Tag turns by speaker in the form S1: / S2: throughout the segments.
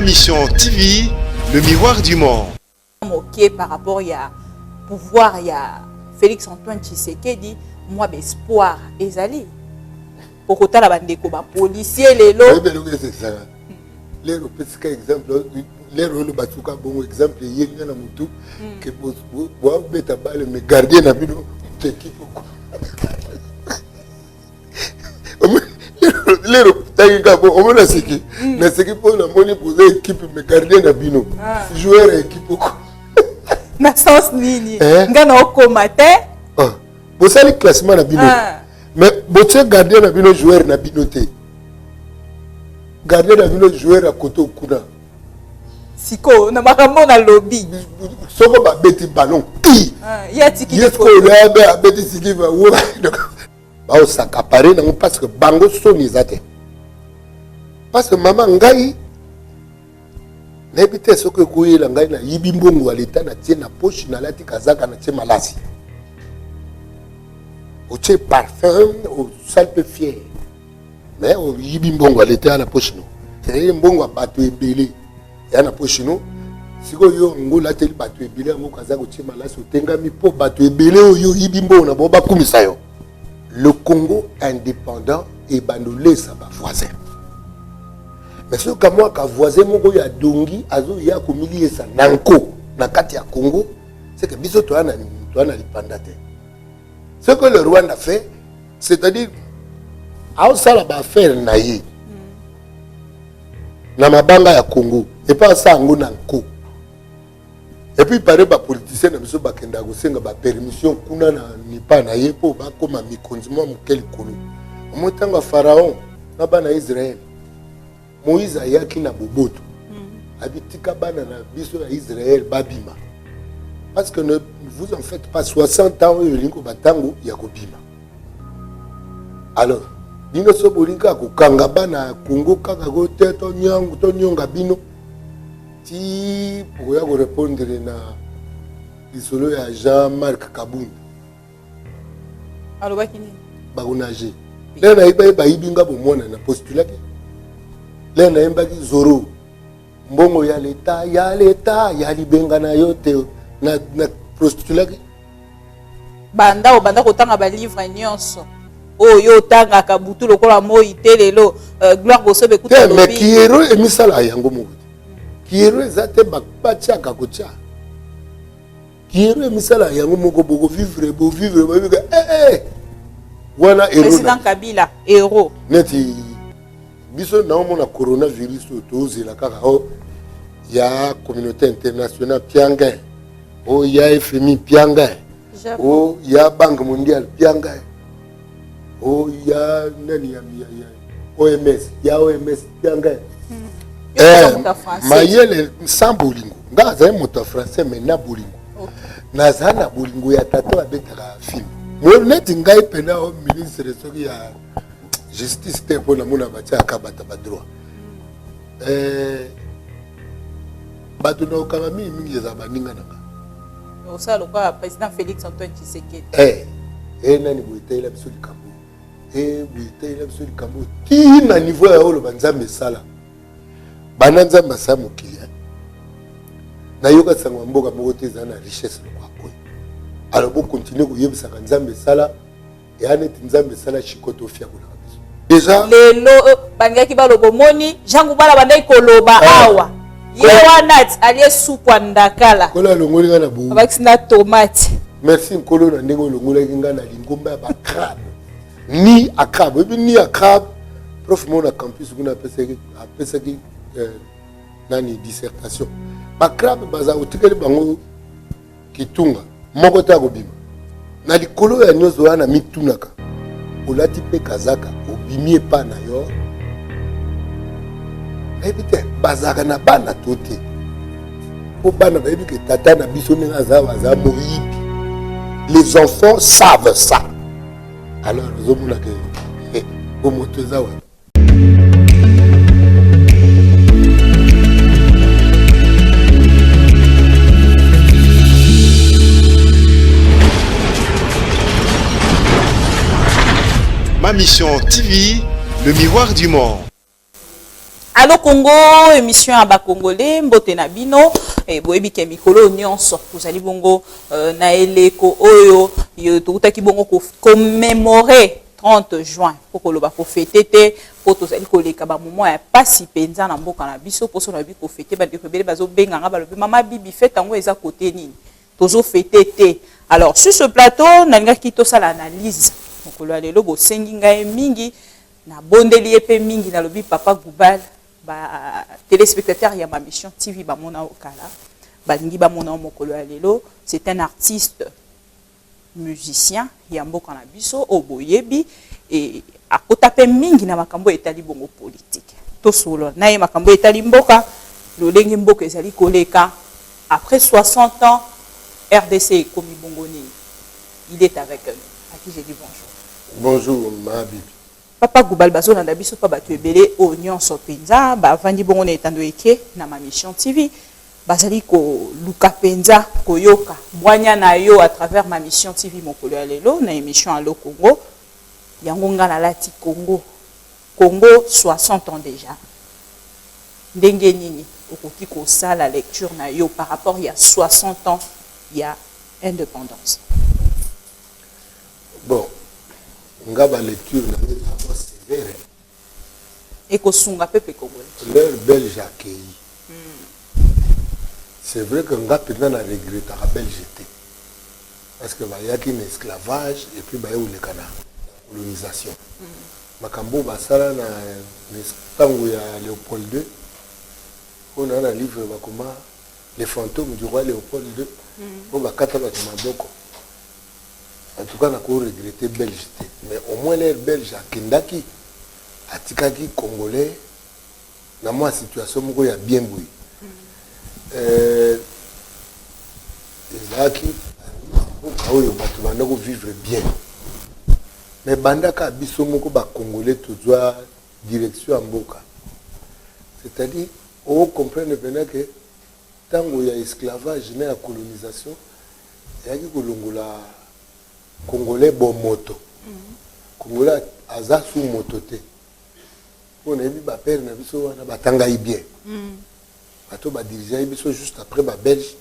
S1: Mission TV, le miroir du monde.
S2: Moke par rapport ya pouvoir ya Félix Antoine Tshisekedi, mwa espoir ezali okotala bandeko bapolisier lelo.
S3: Oyebi eloko esekisaka lero opesika exemple lero oyo basuka bongo exemple eyeli nga na motu ke boabeta bale mais gardien na bino moto ekipe oko lero tangi kaka bo omoni naseki naseki mpo namoni boza ekipe mais gardien na bino joueur ya ekipe oko
S2: na sens nini? Nga na okoma te.
S3: Bosali classement na bino, mais botie gardien na bino joueur na bino te, gardien na bino joueur ya koto kuna.
S2: Sikoyo na makambo nalobi,
S3: soko babeti ballon ti
S2: ye atiki.
S3: Ye sikoyo abeti siliva, baosakapare nango parce que bango soni eza te, parce que mama ngai nayebi te soki ekoyela ngai nayibi mbongo ya leta, natie na poche, nalati kazaka, natie malasi, otie parfum, osali mpe fier, mais oyibi mbongo ya leta ya na poche no, c'est-à-dire mbongo ya bato ebele ya na poche no. Sikoyo yo yango olateli bato ebele yango kazaka, otie malasi, otengami mpo bato ebele oyo oyibi mbongo na bango bakumisa yo. Le Congo indépendant ebanda olesa bavoisin, mais soki kamwa ka voisin moko oyo adongi azoya komiliesa na nko na kati ya Congo, c'est que biso toya na lipanda te. Ce que le Rwanda fait, c'est-à-dire aosala baaffaire na ye na mabanga ya Congo, epa asala yango na nko. Et puis pare bapoliticien na biso bakendaka kosenga bapermission kuna na nipa na ye mpo bakóma mikonzi mwa moke likolo. Omoi ntango ya Pharaon na bana ya Israele, Moïse ayaki na boboto, abi tika bana na biso ya Israele babima, parce que ne vous en faites pas, 60 ans oyo elingi koba ntango ya kobima. Alors bino so bolingi kaka kokanga bana ya Congo kaka ko te, tonyonga bino ti okoya korépondre na lisolo ya Jean-Marc Kabund.
S2: Alobaki nini?
S3: Bakonage lere nayeba ye, bayibi nga bomwana na postulaki lere nayembaki zoro mbongo ya leta ya leta ya libenga na yo te, na postulaki.
S2: Banda obanda kotanga balivre nyonso oyo otangaka butu lokola moi te, lelo Gloire Bosobe
S3: kuta. Mais kiero emisala yango moko te, kiero eza te batiaka kotia kiero emisala yango moko. Bokovivre, bovivre, boyebika eh, wana.
S2: Président Kabila héros.
S3: Neti biso naomona coronavirus oyo tozela kaka o ya communauté internationale pianga, o ya FMI pianga, o ya Banque mondiale pianga, o ya nani ya OMS, ya OMS pianga. Mayele sans bolingo. Nga azali moto ya français, mais na bolingo naza na bolingo ya tata abetaka film neti ngai mpena o ministre soki ya justice te, mpo namona batiaka bato badroit, bato na okanga mingimingi ezala baninga na nga.
S2: Osala lokola président Félix Antoine Tshisekedi.
S3: Nani boye etayela biso likambo, boye etayela biso likambo ti na niveau ya oloba Nzambe esala. Banda Nzambe asala mokili, nayoka sango ya mboka moko te eza na richesse lokwa oyo. Alors bokontinue koyebisaka Nzambe esala, eya neti Nzambe esala shikoto ofiakolaka biso déjà.
S2: Lelo balingaki baloba, omoni Jean Gubala bandaki koloba awa, ye wana ti alie supu ya ndakala.
S3: Nkolo alongoli nga na bo
S2: abakisi na tomate.
S3: Merci Nkolo na ndenge olongolaki nga na lingomba ya bacrabe ni acrabe. Oyebi ni acrabe, prof moko na campus kuna apesaki nani dissertation, bacrabe baza otikeli bango kitunga moko te akobima na likolo ya nyonso wana. Mitunaka olati mpe kazaka obimi epa na yo, nayebi te bazalaka na bana to te, mpo bana bayebi ke tata na biso ndenge aza, aza moyibi. Les enfants savent ça. Alors ozomona ke bomoto eza wana.
S1: Ma Mission TV, le miroir du monde.
S2: Allo Congo, émission ya bacongolais, mbote na bino. E boyebi ke mikolo nyonso tozali bongo na eleko oyo tokutaki bongo commémorer 30 juin, mpo koloba kofêter te, mpo tozali koleka bamoment ya pasi mpenza na mboka na biso. Mposo na lobi kofêter, bandeko ebele bazobenganga, balobi: "Mama Bibi, fête yango eza kote nini? Tozofêter te." Alors, sur ce plateau, nalingaki tosala analyse mokolo ya lelo. Bosengi ngai mingi, nabondeli ye mpe mingi. Nalobi papa Goubald, batéléspectateur ya Mamission TV bamona okala, balingi bamona o mokolo ya lelo. C'est un artiste musicien ya mboka na biso oyo boyebi, e akota mpe mingi na makambo etali bongo politique. Tosolola na ye makambo etali mboka, lolenge mboka ezali koleka après 60 ans. RDC ekomi bongo nini? Il est avec nous, à qui j'ai dit bonjour.
S3: Bonjour, ma Bibi.
S2: Papa Goubald, bazolanda biso mpa bato ebele oyo nyonso mpenza bavandi bongo na etando eke na Mamission TV, bazali koluka mpenza koyoka bwanya na yo à travers Ma Mission TV. Mokolo ya lelo na émission Allo Congo, yango nga nalati Congo. Congo 60 ans déjà, ndenge nini okoki kosala lecture na yo par rapport ya 60 ans ya indépendance?
S3: Bon, nga balecture na nga eza mwa sévère.
S2: Ekosunga peuple congolais.
S3: L'heure belge akei, c'est vrai que nga mpenza na regrettaka belge te, parce que bayaki na esclavage et puis baye koleka na colonisation. Makambo oyo basala na ntango ya Léopold II, oyo naa na livre bakoma Les fantômes du roi Léopold II, oyo bakata bato maboko. En tout cas, nakoregretter belge te, mais au moins l'heure belge akendaki, atikaki congolais na mwa situation moko ya bien boye. Ezalaki mboka oyo bato banda kovivre bien, mais bandaka biso moko bacongolais tozwa direction ya mboka, c'est-à-dire ocomprendre mpena ke ntango ya esclavage na ya colonisation eyaki kolongola congolais bomoto. Congolais aza su moto te, mpo nayebi bapère na biso wana batangai bien. Bato badirigeaki biso juste après babelge,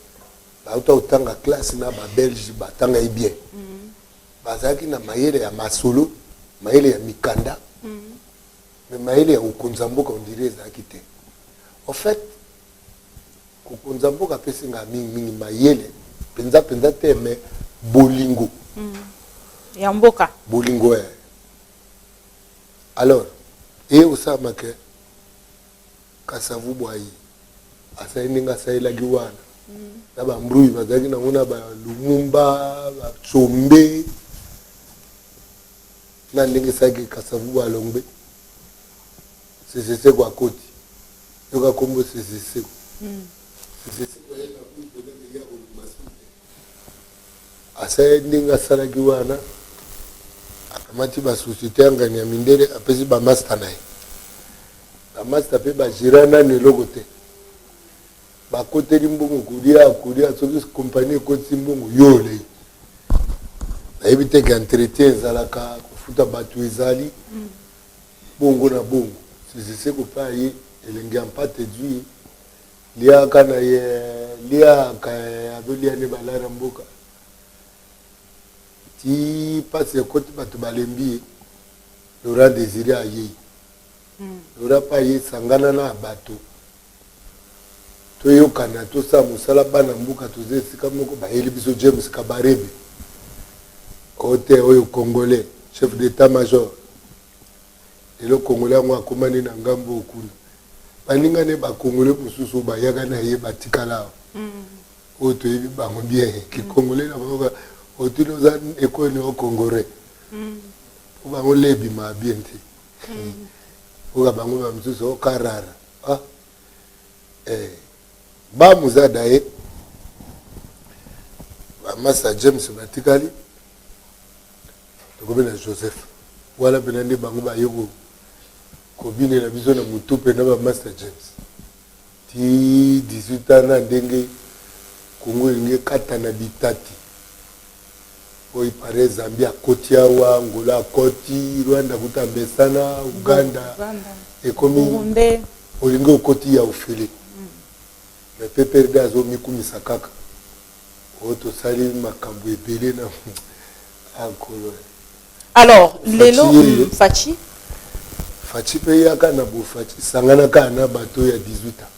S3: bauta kotanga classe na babelge, batangai bien, bazalaki na mayele ya masolo, mayele ya mikanda, mais mayele ya kokonza mboka, on dirait ezalaki te. En fait, kokonza mboka apesinga mingimingi mayele mpenza mpenza te, mais bolingo
S2: ya mboka.
S3: Bolingo ya. Alors, eye kosalama ke Kasavubu aye, asali ndenge asalelaki wana na bambrui bazalaki nango na balumumba, batsombe, na ndenge esalaki Kasavubu alongbe, Sese Seko akoti. Yoka kombo Sese Seko. Sese Seko ayeba kolonga su te, asali ndenge asalaki wana, akamati basociété ya ngani ya mindele, apesi bamaster na ye. Bamaster mpe bagéra nano eloko te, bakoteli mbongo kolia kolia. Soki kompani ekotisi mbongo, yo olei. Nayebi te ke entretien ezalaka, kofuta bato ezali bongo na bongo. Sese Seko mpe aye, elenge ya mpate ezwi ye, liaka na ye, liaka, azolia nde balara mboka ti mpasi ekoti, bato balembi ye. Laurent Désiré ayei. Laurent mpe aye, sangana na bato, toyokana, tosala mosala, bana mboka toza esika moko. Bayeli biso James Kabarebe, oyo te, oyo congolais, chef d'état major. Lelo congolais yango akomani na ngambo oyo kuna. Baninga ne bacongolais mosusu oyo bayaka na ye batikala awa, oyo toyebi bango bien, kicongolais na bango, otuni oza ekoni o congolais, po bango le ebimaka bien te. Oka bango bamosusu okarara, ah. Bamuzada ye, bamasa James batikali, tokomi na Joseph wana mpena nde bango baye kobinela biso na motu mpena. Bamaster James ti 18 ans na ndenge Kongo elingi ekata na bitati oyo ipare, Zambie akoti awa, Angola akoti, Rwanda kuta mesana, Uganda ekomi.
S2: Burundi.
S3: Olingi okoti ya ofele. Mais PPRD azomikumisa kaka. Oyo tosali makambo ebele na ah, nkolo.
S2: Alors lelo Fatshi
S3: Fatshi mpe yaka na bofatshi, sangana kaka na bato ya 18 ans.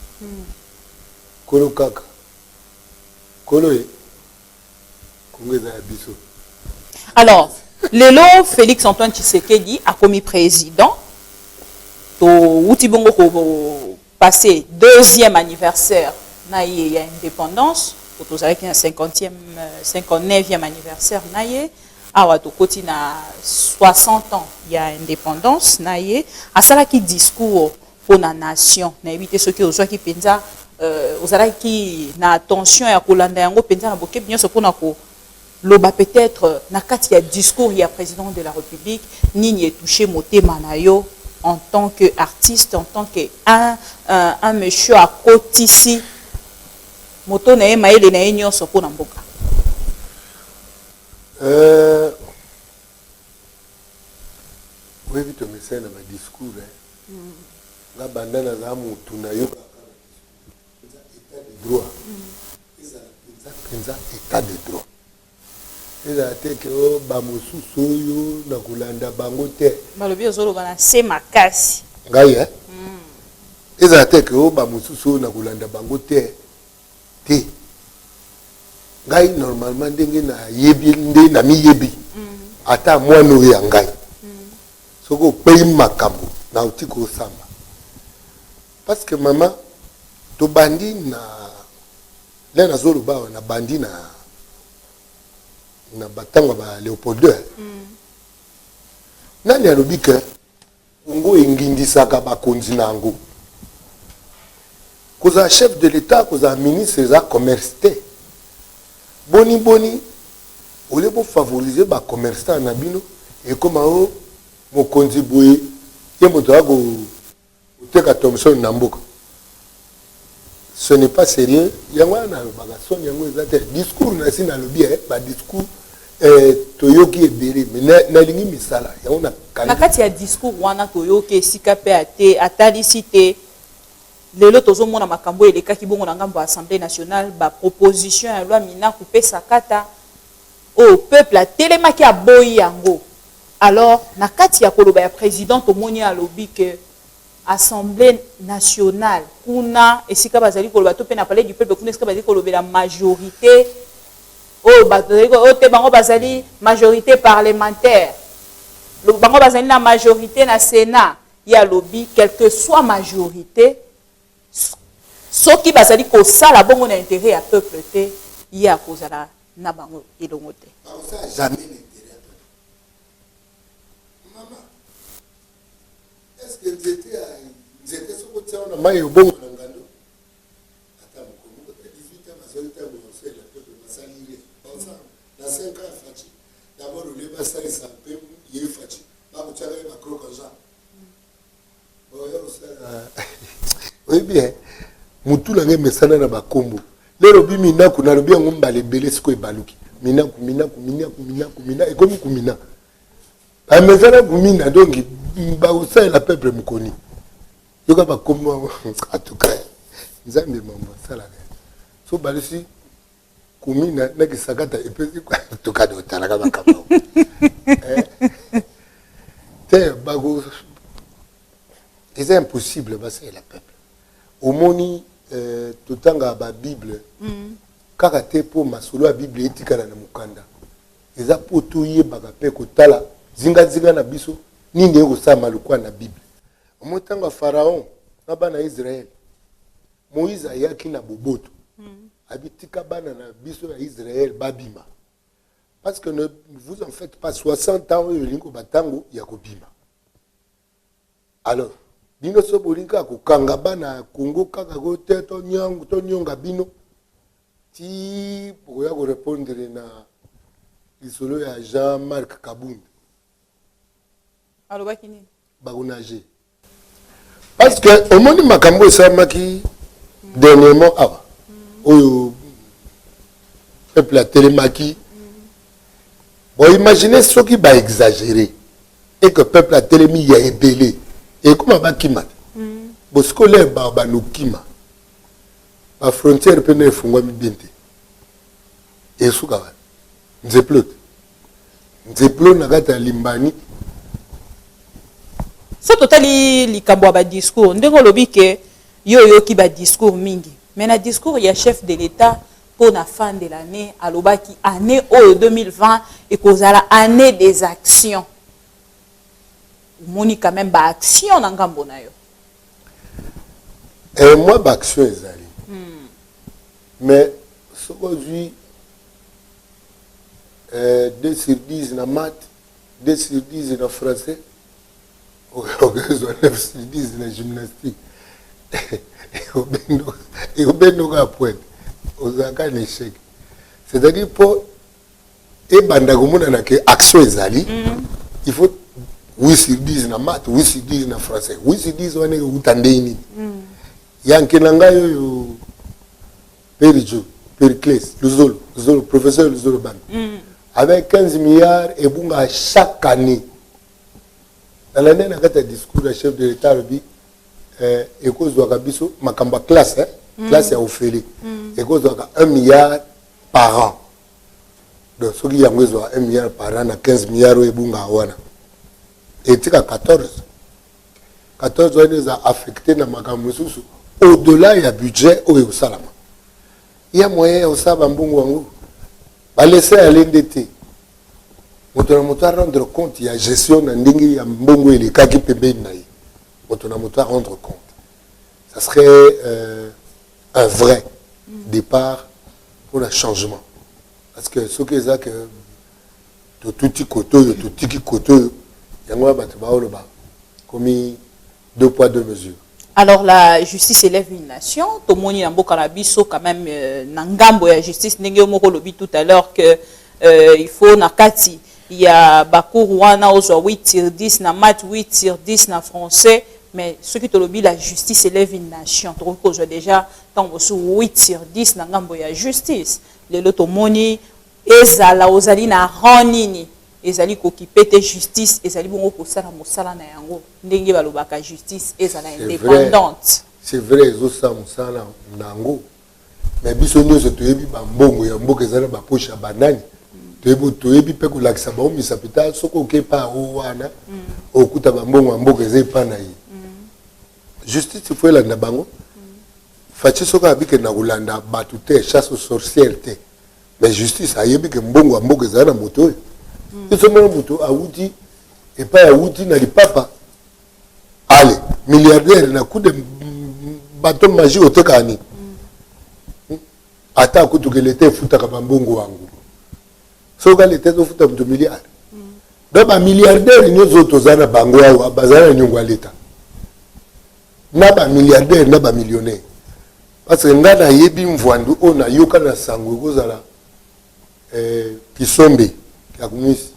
S3: Nkolo kaka. Nkolo ye. Kongo eza ya biso.
S2: Alors lelo Félix Antoine Tshisekedi akomi président, touti bongo ko passer deuxième anniversaire na ye ya indépendance, po tozalaki na 50e 59e anniversaire na ye. Awa tokoti na 60 ans ya indépendance na ye. Asalaki discours mpona nation. Nayebi te soki ozwaki mpenza, ozalaki na attention ya kolanda yango mpenza na bokebi nyonso mpona koloba peut-être na kati ya discours ya président de la République nini etouche motema na yo en tant que artiste, en tant que un monsieur akotisi moto na ye, mayele na ye nyonso mpona mboka.
S3: Oyebi, tomesai na badiscours. Nga banda nazala motu, nayokaka état de droit. Ezala mpenza mpenza état de droit, ezala te ke o bamosusu oyo na kolanda bango te.
S2: Balobi ozoloba na se makasi.
S3: Ngai ezala te ke o bamosusu oyo na kolanda bango te. Te, ngai normalement, ndenge nayebi, nde namiyebi, ata mwana oyo ya ngai, soki okpei makambo, nauti kosamba, parce que mama, tobandi na nde nazoloba awa, nabandi na batango ya ba Léopold II. Nani alobi ke Kongo engindisaka bakonzi na yango? Kozala chef de l'État, kozala ministre, eza commerce te. Boni boni olie bofavorize bacommerçant na bino, ekóma o mokonzi boye, ye moto aya koteka Thomson na mboka? Ce n'est pas sérieux. Yango wana nalobaka, soni yango eza te. Discours nasi nalobi, badiscours toyoki ebele, mais nalingi misala yango.
S2: Na kati ya discours wana, toyoki esika mpe ate atalisi te. Lelo tozomona makambo elekaki bongo na ngambo ya Assemblée nationale, baproposition ya loi Minaku pesa kata oyo peuple atelemaki, aboyi yango. Alors na kati ya koloba ya président, tomoni alobi ke Assemblée nationale kuna esika bazali koloba, to mpe na Palais du Peuple kuna esika bazali kolobela majorité oyo bazali oyo te, bango bazali majorité parlementaire, bango bazali na majorité na Sénat. Ye alobi, quelle que soit majorité, soki bazali kosala bongo na intérêt ya peuple te, ye akozala na bango elongo te.
S3: Jamais l'intérêt ya peuple. Mama, est ce que nzete ya nzete, soki otia wana mai, obongo na ngando? Ata mokolo moko te. 18 ans bazali, ntango bakosalela peuple, basali rien. Baosala na 5 ans ya Fatshi. D'abord, olie basalisa mpe ye Fatshi, bakotiaka ye bacroc-en-jambe. Oya kosala, oyebi mutu na ngai emesana na bakombo. Lelo bi Minaku, nalobi yango mbala ebele, sikoyo ebaluki Minaku, Minaku, Minaku, Minaku, Mina, ekomi kumina, bamesana kumina. Donc bakosalela peuple mokoni, yoka bakombo yango. En tout cas, Nzambe mambo asalaka. So balisi kumina na kisakata, epesi. En tout cas, otalaka makambo te, bako eza impossible basalela peuple. Omoni, totanga babible kaka te mpo masolo ya Bible etikala na mokanda. Eza mpo toyebaka mpe kotala zingazinga na biso nini ekosalama lokwa na Bible. Omoni, ntango ya Pharaon na bana ya Israele, Moïse ayaki na boboto, abi tika bana na biso ya Israele babima, parce que ne vous en faites pas, 60 ans oyo elingi koba ntango ya kobima. Alors bino so bolingi kaka kokanga bana ya Congo kaka ko te, tonyonga bino ti bokoya korépondre na lisolo ya Jean Marc Kabund.
S2: Alobaki nini?
S3: Bakonage, parce que omoni makambo esalamaki dernièrement awa, oyo peuple atelemaki. Bon, imagine soki baexagéré et que peuple atelemi ya ebele, ekoma bakima te. Bosikola banokima bafrontière mpe na efungwami bien te. Esukaka nzeplo te, nzeplo na kati ya limbani.
S2: So totali likambo ya badiscours, ndenge olobi ke yo oyoki badiscours mingi, mais na discours ya chef de l'État mpo na fin de l'année, alobaki année oyo 2020 ekozala année des actions. Omoni quand même baaction na ngambo na yo?
S3: Mwa baaction ezali, mais soki ozwi 2 sur 10 na math, 2 sur 10 na français, okozwa 9 sur 10 na gymnastique, ekobendoka pointe, ozalaka na échec. C'est-à-dire, mpo ebanda komonana ke action ezali, il faut 8 sur 10 na math, 8 sur 10 na français. 8 sur 10 wana ekouta ndenge nini? Yanke na ngai oyo, Perijo Pericles Luzolo, Luzolo, professeur Luzolo Bana, avec 15 milliards ebunga chaque année. Nalandi na kati ya discours ya chef de l'État, alobi ekozwaka biso makambo ya classe, eh? Classe ya ofele ekozwaka 1 milliard par an. Donc soki yango ezwaka 1 milliard par an, na 15 milliard oyo ebungaka wana, etika 14. 14 wana eza affecté na makambo mosusu au-delà ya budget oyo ekosalama. Ya moyen ya kosala bambongo yango, balese alende te. Moto na moto arendre compte ya gestion na ndenge ya mbongo elekaki pembeni na ye. Moto na moto arendre compte, ça serait un vrai départ pour le changement, parce que soki eza ke totuti kote oyo, totiki kote oyo, yango wana bato baoloba komi deux poids deux mesures.
S2: Alors, la justice élève une nation. Tomoni na mboka na biso quand même, na ngambo ya justice, ndenge yo moko olobi tout à l'heure que il faut na kati ya bacours wana ozwa 8 sur 10 na math, 8 sur 10 na français. Mais soki tolobi la justice élève une nation, tokoki kozwa déjà ntango mosusu 8 sur 10 na ngambo ya justice. Lelo tomoni, ezala ozali na rang nini, ezali kokipe te. Justice ezali bongo kosala mosala na yango ndenge balobaka justice ezala indépendante.
S3: C'est vrai, ezosala mosala na yango, mais biso nyonso toyebi bambongo ya mboka eza na bapoche ya banani. Toyebi mpe kolakisa bango misapi ta. Soki oke pa o wana, okuta bambongo ya mboka eza epa na ye. Justice faut elanda bango. Fatshi soki abike na kolanda bato te, chasse aux sorcières te, mais justice ayebi ke mbongo ya mboka ezala na moto oyo. Biso mona moto awuti epai, awuti na lipapa, ale milliardaire na coup de bâton magique. Otekaka nini? Ata akutuka, leta efutaka bambongo yango. Soki leta ezofuta moto milliard, donc bamilliardaire nyonso oyo toza na bango awa bazala na niongo ya leta, na bamilliardaire na bamillionnaire. Parce que ngai nayebi mvwandu oyo nayoka na sango, ekozala Kisombe ya Kumisi,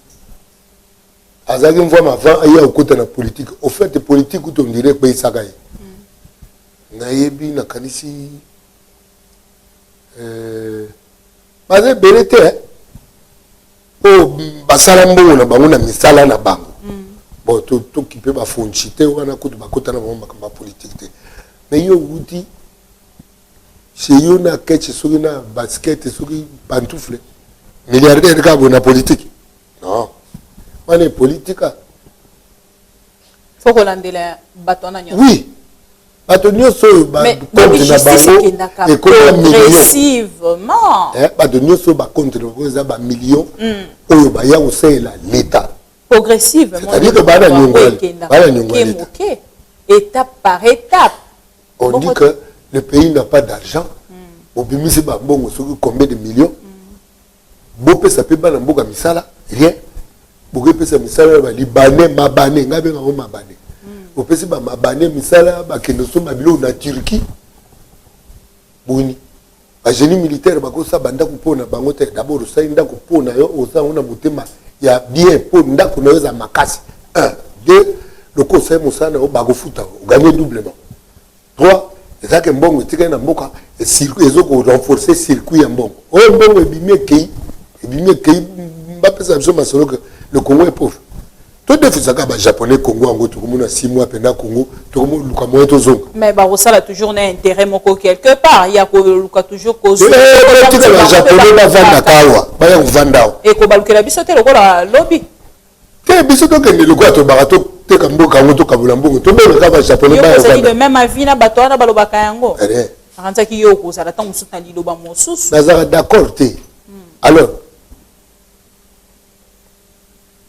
S3: azalaki mvwama avant aya kokota na politique. Au fait, politique kutu ondire ekpeyisaka ye. Nayebi, nakanisi baza ebele te oyo basala mbongo na bango na misala na bango. Bon, tokipe bafonci te wana, kutu bakota na bango makambo ya politique te. Mais yo wuti chez yo na ketch, soki na basket, soki pantoufle, milliardaire kaka boye na politique, non, wana epolitika.
S2: Faut kolandela bato wana nyonso.
S3: Oui, bato nyonso oyo bacompte na bango
S2: ekoma progressivement.
S3: Bato nyonso oyo bacompte na bango eza bamillion oyo baya kosalela l'État.
S2: Progressivement.
S3: C'est-à-dire que bana nyongo, bana nyongo ya l'État.
S2: Étape par étape.
S3: On dit que le pays n'a pas d'argent, obimisi bambongo soki combien de millions, bopesa mpe bana mboka misala, rien. Bokepesa misala ya balibanais, mabane, ngai bengango mabane. Opesi bamabane misala, bakende osomba biloko na Turquie. Boni bagénie militaire bakosala bandako mpo na bango te? D'abord osali ndako mpo na yo, oza yango na motema ya bien mpo ndako na yo eza makasi. Un, deux, loko osali mosala na yo, bakofuta, oganye doublement. Trois, ezalaki mbongo etikali na mboka, ezokorenforcer circuit ya mbongo oyo. Mbongo ebimi, ekei, ebimi, ekei. Bapesa biso masolo ke le Congo est pauvre. Todefisaka Bajaponais Congo yango, tokomona 6 mois mpena Congo, tokomoluka moyen tozonga.
S2: Mais bakosala toujours na intérêt moko quelque part ya koluka toujours.
S3: Tika Bajaponais bavandaka awa, baya kovanda awa.
S2: Ekobalukela biso te lokola lobi.
S3: Te, biso tokende lokola tobaka, toteka mboka yango, tokabola mbongo, tobengaka Bajaponais.
S2: Baya ozali de même avis na bato wana balobaka yango? Akanzaki yo okozala ntango mosusu na liloba mosusu.
S3: Nazalaka d'accord te. Alors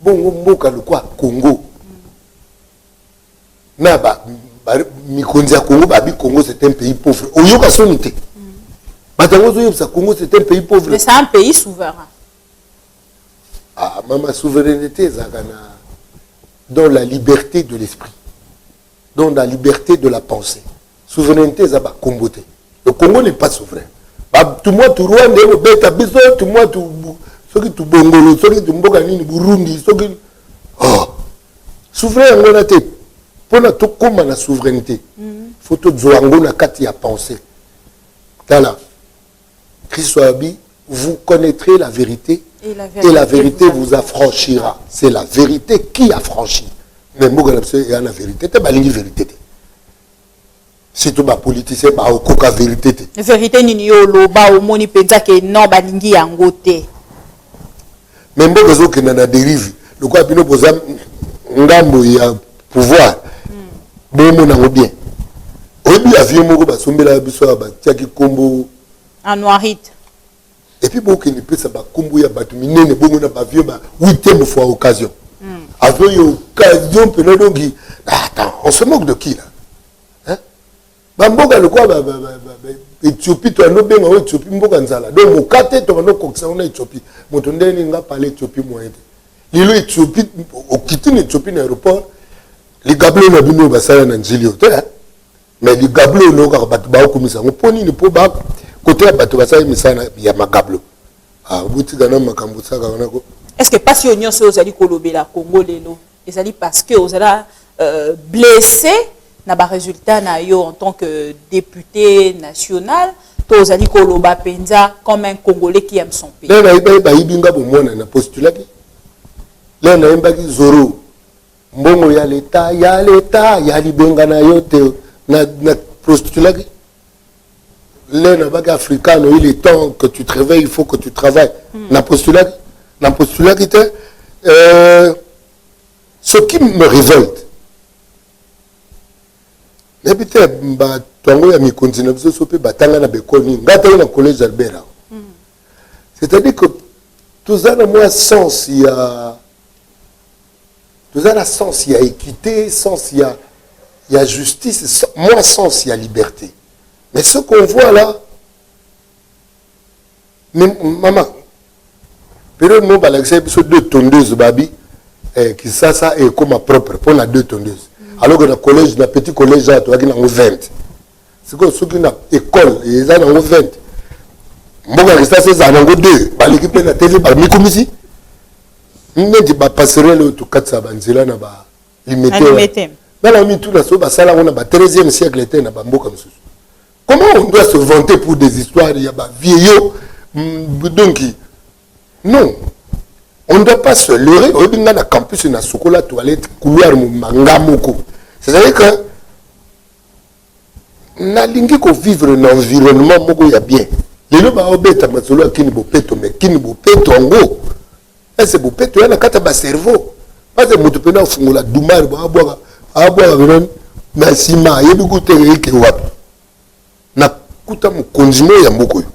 S3: bongo mboka lokwa Congo na ba mikonzi ya Congo babi Congo c'est un pays pauvre, oyoka soni te? Bato yango ozoyebisa Congo c'est un pays pauvre.
S2: Mais c'est un pays souverain.
S3: Ah mama, souveraineté ezalaka na dans la liberté de l'esprit, dans la liberté de la pensée. Souveraineté eza bakombo te. Le Congo n'est pas souverain. Tumwa tu Rwanda ekobeta biso, tumwa tu soki tubongolo, soki tumboka nini, Burundi, soki oh. Souverain yango wana te. Mpona tokóma na souveraineté, faut tozwa yango na kati ya pensée. Tala, Christ abi: «Vous connaîtrez la vérité
S2: et la vérité,
S3: et la vérité vous affranchira.» C'est la vérité qui affranchit. Mais mboka na biso eya na vérité te, balingi vérité te, surtout bapoliticien baokoka vérité te.
S2: Vérité nini yo oloba omoni mpenza ke non, balingi yango te?
S3: Mais mboka ezokenda na dérive. Lokola bino boza ngambo ya pouvoir, bomona yango bien. Oyebi avion moko basombelaka biso awa, batiaki nkombo
S2: Anuarite.
S3: Et puis bokende epesa bakombo ya bato minene bongo na baavion ba huitième fois occasion, avion ya occasion mpena. Donc attends, on se moque de qui là, hein? Bamboka lokola Éthiopie, toyando benga oyo Éthiopie mboka nzala, donc moka te tobanda okokisa ngo na Éthiopie. Moto ndenge nga pale Éthiopie moyen te. Lelo Éthiopie, okiti na Éthiopie na aéroport, ligablo na bino oyo basala na Njili oyo te, mais ligablo oyo kaka bato baokumisa yango. Mpo nini? Mpo kote ya bato basali misala ya magablo. Botika na makambo saka wana ko.
S2: Est ce que mpasi oyo nyonso oyo ozali kolobela Congo lelo ezali parce que ozala blessé na barésultat na yo en tant que député national, to ozali koloba mpenza comme un Congolais qui aime son pays?
S3: Lelo nayebi bayibi nga bomwana na postulaki, lelo nayembaki zoro mbongo ya leta, ya leta ya libenga na yo te. Na postulaki, lelo nabaki africano: «Il est temps que tu te réveilles, il faut que tu travailles.» Na postulaki te. Ce qui me révolte, nayebi te bato yango ya mikonzi na biso so mpe batanga na bekole nini. Ngai tangi na collège Albert awa. C'est-à-dire que toza na mwa sens ya, toza na sens ya équité, sens ya justice, mwa sens ya liberté. Mais ce qu'on voit là, mais mama, période mo balakisa biso deux tondeuses, babi Kisasa ekóma propre mpona deux tondeuses, alors que na collège, na petit collège awa, toyaki nango 20. Sikoyo soki na école eza nango 20, mboka ya Kisasa ezala nango 2. Baleki mpe na TV, bamikumisi neti bapasserelle oyo tokatisa banzela na balimete. Bana mituna so basala yango na ba 13e siècle te na bamboka mosusu. Comment on doit se vanter pour des histoires ya bavieillots? Donc non, on ne doit pas se leurrer. Oyebi nga na campus na sokola toilette couloir mobimba moko. C'est-à-dire que nalingi kovivre na environnement moko ya bien. Lelo baobeta masolo ya Kini bopeto, mais Kini bopeto yango ese bopeto ya na kati ya bacerveau? Parce moto mpena afungola dumare, abwaka, abwaka pena na nsima, ayebi kute eke wapi. Nakuta mokonzi moko ya mboka oyo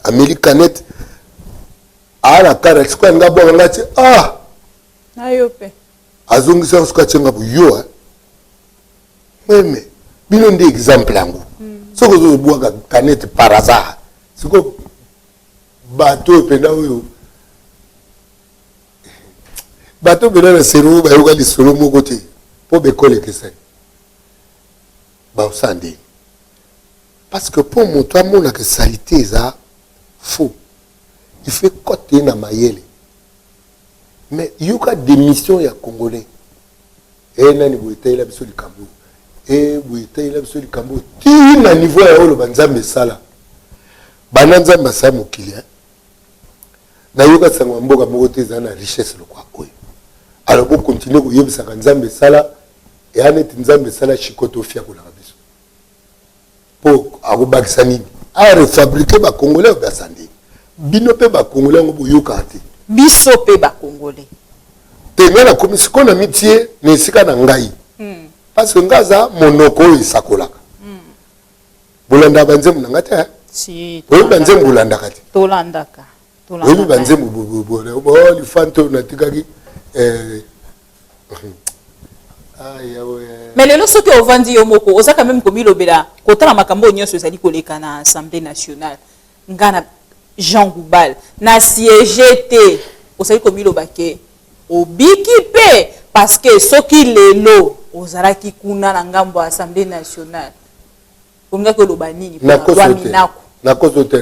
S3: ameli canette, aa na kara, sikoyo alingi abwaka, nga ti ah.
S2: Na yo mpe.
S3: Azongisa soki atienga bo yo meme bino nde exemple yango. Soki ozobwaka canette par hasard, sikoyo bato oyo mpena, oyo bato mpena na cerveau bayoka lisolo moko te mpo bekole ekesani, baosala ndenge? Parce que mpo moto amonaka saleté eza faux, il faut kote ye na mayele. Mais yoka démission ya Congolais e nani boye, etayela biso likambo e boye, etayela biso likambo ti na niveau ya oloba Nzambe esala banda Nzambe asala mokili. Nayoka sango ya mboka moko te eza na richesse lokwa oyo. Alors bokontinue koyebisaka Nzambe esala eya neti Nzambe esala chikote ofiakolaka biso mpo akobakisa nini, arefabrike bacongolais oyo baza ndenge bino mpe bacongolais yango boyokaka te.
S2: Biso mpe bacongolais.
S3: Te, ngai nakomi sikoyo na mitie na esika na ngai parce que ngai aza monoko oyo esakolaka. Bolandaka banzembo na ngai te?
S2: Si.
S3: Oyebi banzembo bolandaka te?
S2: Tolandaka.
S3: Oyebi banzembo lifante oyo natikaki?
S2: Mais lelo soki ovandi yo moko, oza quand même komilobela, kotala makambo oyo nyonso ezali koleka na Assemblée nationale, nga na Jean Goubal na siège te, ozali komiloba ke obiki mpe, parce que soki lelo ozalaki kuna na ngambo ya Assemblée nationale, olingaki oloba nini mpona loi Minaku?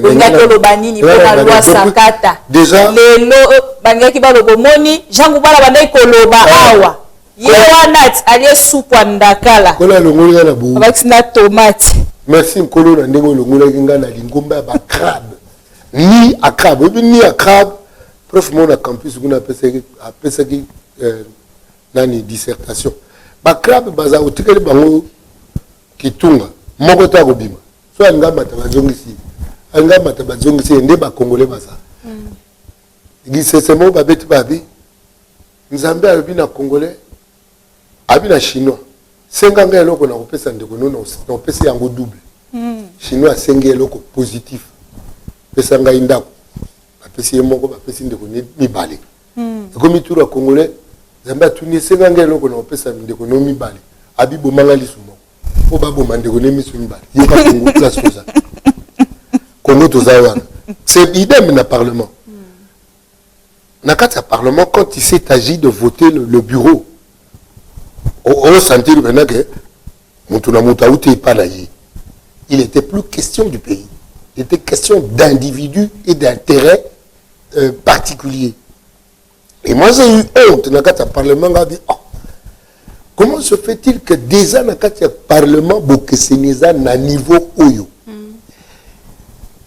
S2: Olingaki oloba nini mpona loi Sakata? Lelo balingaki baloba: omoni Jean Goubal abandaki koloba awa, ye wana alie supu ya ndakala.
S3: Nkolo alongoli nga na bo
S2: abakisi na tomate.
S3: Merci Nkolo na ndenge olongolaki nga na lingomba ya bacrabe ni acrabe. Oyebi ni acrabe, prof moko na campus kuna apesaki nani, dissertation. Bacrabe baza, otikali bango kitunga moko te, akobima. So alinga mata, bazongisi ye, alinga mata, bazongisi ye. Nde bacongolais baza lisese moko babeti, babi Nzambe alobi na Congolais, abi na Chinois: senga ngai eloko na kopesa ndeko no, na opesi yango double. Chinois asengi eloko positif: pesa ngai ndako. Bapesi ye moko, bapesi ndeko mibale. Ekomi tour ya Congolais. Nzambe atuni: esenga ngai eloko na kopesa ndeko no mibale. Abi: bomanga lisu moko mpo baboma ndeko ne miso mibale. Yoka Congo, place toza, Congo toza wana, c'est idem na parlement. Na kati ya parlement, quand il s'est agi de voter le bureau, osentir maintenant que moto na moto auti epa na ye. Il était plus question du pays, il était question d'individus et d'intérêts particuliers. Et moi, j'ai eu honte na kati ya parlement. Nga dit: oh, comment se fait-il que déjà na kati ya parlement bokeseni eza na niveau oyo?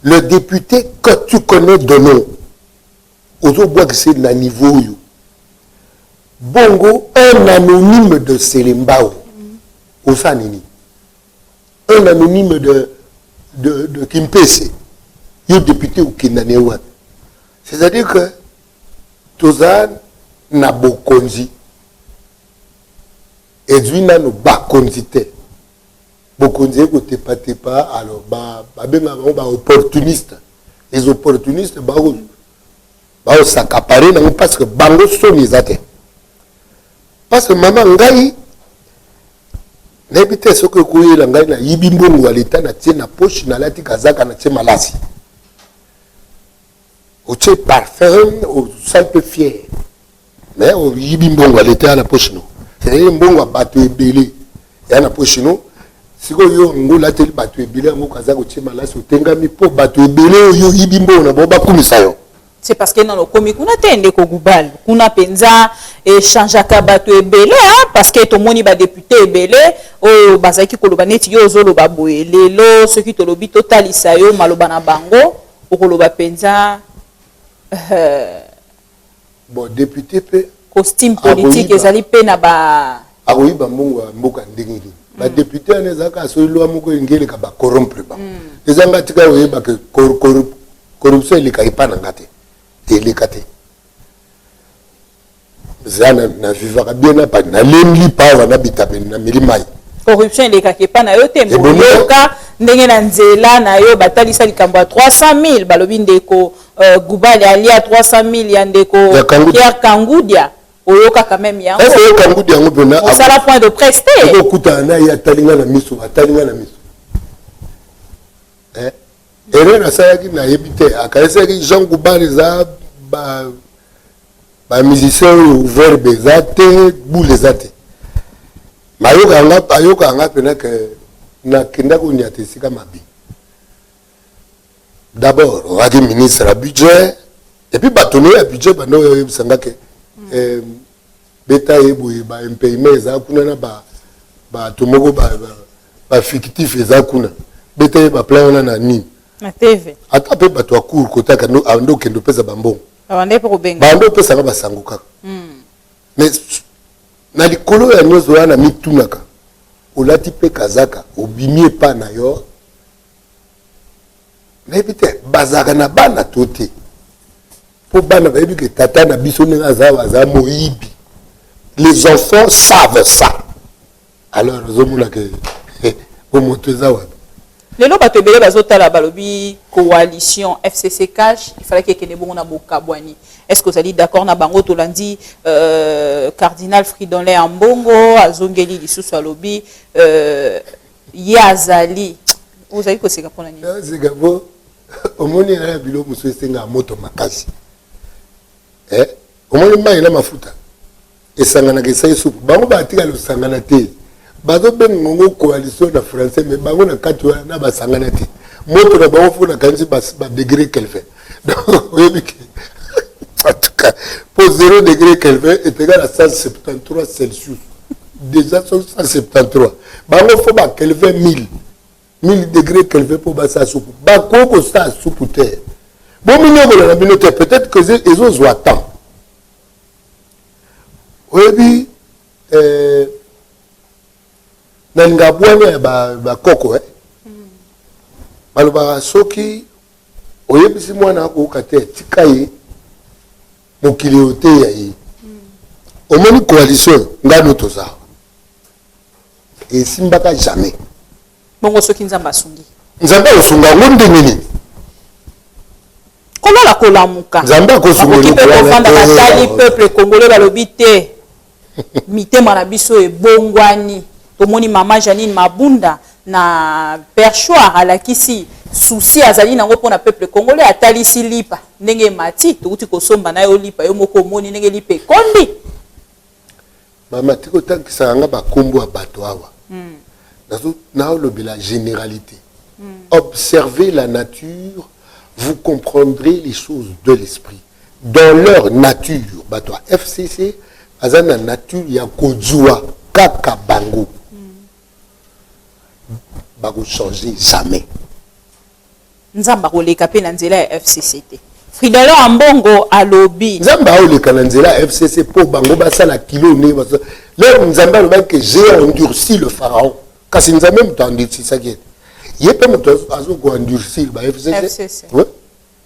S3: Le député que tu connais de nom, ozobwakisa na niveau oyo. Bongo un anonyme de Selembao osala nini? Un anonyme de Kimpese, yo député okenda ne wapi? C'est-à-dire que toza na bokonzi ezwi nano bakonzi te, bokonzi ekotepatepa. Alors babengaka bango baopportuniste. Les opportunistes baos'accaparer nango parce que bango soni eza te. Parce que mama, ngai nayebi te soki ekoyela ngai nayibi mbongo ya leta, natie na poche, nalati kazaka, natie malasi, otie parfum, osali mpe fier, mais oyibi mbongo ya leta ya na poche no, c'est-à-dire mbongo ya bato ebele ya na poche no. Sikoyo yo yango olateli bato ebele yango kaza, kotie malasi, otengami mpo bato ebele oyo oyibi mbongo na bango bakumisa yo.
S2: C'est parce que nano okomi kuna te, ndeko Goubal. Kuna mpenza echangeaka bato ebele, parce que tomoni badéputé ebele oyo bazalaki koloba neti yo ozoloba boye. Lelo soki tolobi totalisa yo maloba na bango, okoloba mpenza
S3: Bon, député mpe
S2: costume politique ezali mpe na ba
S3: Akoyiba mbongo ya mboka ndenge nini? Badéputé wana ezalaka soki loi moko elingi eleka, bacorrompre bango. Eza nga tika oyebaka corruption eleka epa na nga te, eleka te. Eza na vivaka bien na pani, nalembi pawa na bitapeni, nameli mai.
S2: Corruption elekaka epa na yo te. Moyoka ndenge na nzela na yo batalisa likambo ya 300 000, balobi ndeko Goubal alia 300 000 ya ndeko Pierre Kangudia. Oyoka quand même yango?
S3: Kangudia yango mpena.
S2: Osala point de presse te.
S3: Okokutana na ye, atalinga na miso, atalinga na miso. Erreur asalaki nayebi te, akanisaki Jean Goubal eza bamusicien oyo verbe eza te, boule eza te. Ayoka yanga mpena ke nakenda koniata esika mabe. D'abord ozalaki ministre ya budget, et puis bato no ya budget bando oyo oyebisanga ke beta ye boye, baimpayement eza kuna na bato moko bafictif eza kuna, beta ye baplan wana na nini.
S2: Na TV.
S3: Ata mpe bato ya cour kotaka ando okende opesa bambongo.
S2: Bande mpe kobenga.
S3: Bando opesanga basango kaka. Mais na likolo ya nyonso wana, mitunaka, olati mpe kazaka, obimi epa na yo, nayebi te bazalaka na bana to te, mpo bana bayebi ke tata na biso ndenge aza, aza moyibi. Les enfants savent ça. Alors ozomona ke bomoto eza wapi?
S2: Lelo bato ebele bazotala, balobi coalition FCC CACH ifalaki ekende bongo na bokabwani. Est ce que ozali d'accord na bango? Tolandi cardinal Fridolin Ambongo azongeli lisusu, alobi ye azali. Ozali koseka mpona nini?
S3: Seka po omoni na biloko mosusu esengaka moto makasi. Omoni mai na mafuta esanganaka, esali supu. Bango batikala kosangana te. Bazobenga yango coalition na français, mais bango na kati wana na basangana te. Moto na bango fo nakanisi badegré Kelvin. Donc oyebi ke, en tout cas, po 0 degré Kelvin est égal à 173 Celsius. Déjà 173, bango fo bakelvin 1000, 1000 degré Kelvin mpo basala supu. Bakoki kosala supu te. Bominiokola na bino te. Peut-être que ezozwa temps. Oyebi, nalinga bwanya ya bakoko, eh? Balobaka soki oyebisi mwana akoyoka te, tika ye, mokili oyo te ya ye. Omoni coalition ngano toza esimbaka jamais.
S2: Bongo soki Nzambe asungi?
S3: Nzambe akosunga yango ndenge nini?
S2: Kolala kolamuka.
S3: Nzambe akosunga.
S2: Bakoki mpe kofanda, batali peuple congolais, balobi te, mitema na biso ebongwani. Tomoni mama Janine Mabunda na perchoir, alakisi souci azali nango mpona peuple congolais, atalisi lipa ndenge emati. Touti kosomba na yo lipa, yo moko omoni ndenge lipa ekondi.
S3: Mama, tika otangisaka nga bakombo ya bato awa. Naolobela généralité. Observez la nature, vous comprendrez les choses de l'esprit. Dans leur nature, bato ya FCC aza na nature ya kozwa kaka bango. Bakochange jamais.
S2: Nzambe akoleka mpe na nzela ya FCC te. Fridolin Ambongo alobi.
S3: Nzambe aoleka na nzela ya FCC mpo bango basala kilo ndenge lero. Nzambe alobaki ke j'ai endurci le pharaon, kasi Nzambe moto endurcisaki ete ye mpe moto azokoendurcir ba FCC.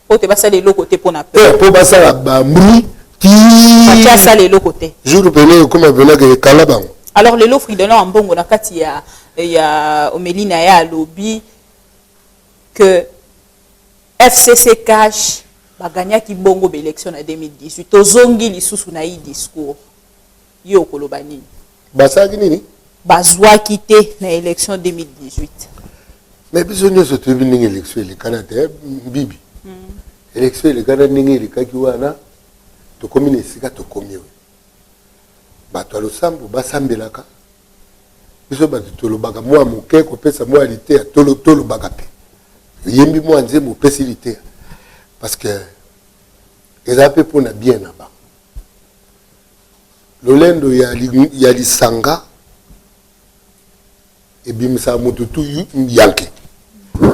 S2: Po te basala eloko te mpona
S3: pe mpo basala bambri.
S2: Ti asala eloko te.
S3: Jour pene ekóma penake ekala bango.
S2: Alors lelo Fridolin Ambongo na kati ya homélie na ye alobi que FCC CACH baganyaki bongo baélection na 2018. Tozongi lisusu na ye discours, ye okoloba nini?
S3: Basalaki nini?
S2: Bazwaki te na élection 2018.
S3: Mais biso nyonso toyebi ndenge élection elekana te. Bibi, élection elekana ndenge elekaki wana, tokomi na esika tokomi oyo. Bato ya losambo basambelaka, biso bato tolobaka mwa moke, kopesa mwa liteya, tolobaka mpe oyembi mwa nzembo, opesi liteya, parce que eza mpe mpona bien na bango. Lolendo ya lisanga ebimisaka motu tu yanke.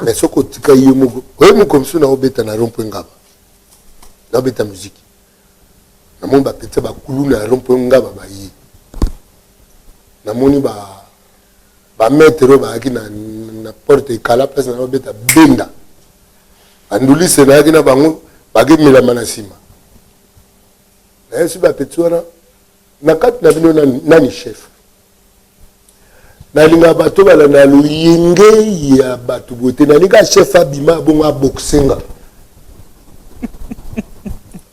S3: Mais soki otika ye moko, oye moko mosusu, naobeta na rond point Ngaba, naobeta musique, namoni bapetits bakulu na rond point Ngaba baye, namoni bamaître oyo bayaki na porte ekala place na babeta benda bandulise, nayaki na bango, bakemelama na nsima. Nayesi bapetits wana na kati na bino nani chef. Nalingaka bato balanda loyenge ya bato boye te. Nalinga chef abima bongo aboxenga,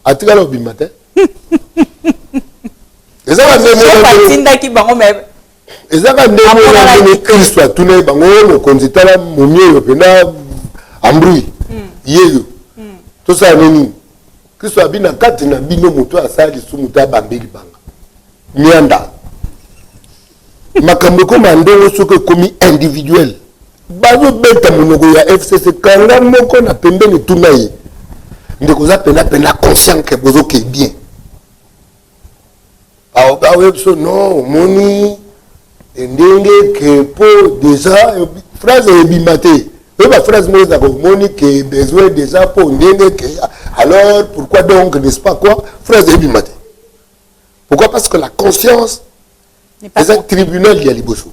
S3: atikala obima te.
S2: Ezaka bango me.
S3: Ezaka ndenge Kristo atuna ye bango: mokonzi, tala momi oyo mpena ambrui yeyo, tosala nini? Kristo abi: na kati na bino, moto asala lisumu te, abambeli banga mianda. Makambo ekóma ndongo soki ekomi individuel. Bazobeta monoko ya FCC, kanga moko na pembeni, tuna ye: ndeko, oza pena pena conscient ke bozoke bien? Aoye biso non, omoni ndenge ke po déjà phrase ebima te. Oyo baphrase moko ezalaka, omoni ke besoin déjà po ndenge ke alors pourquoi donc, n'est-ce pas quoi, phrase ebima te. Pourquoi? Parce que la conscience eza tribunal ya liboso.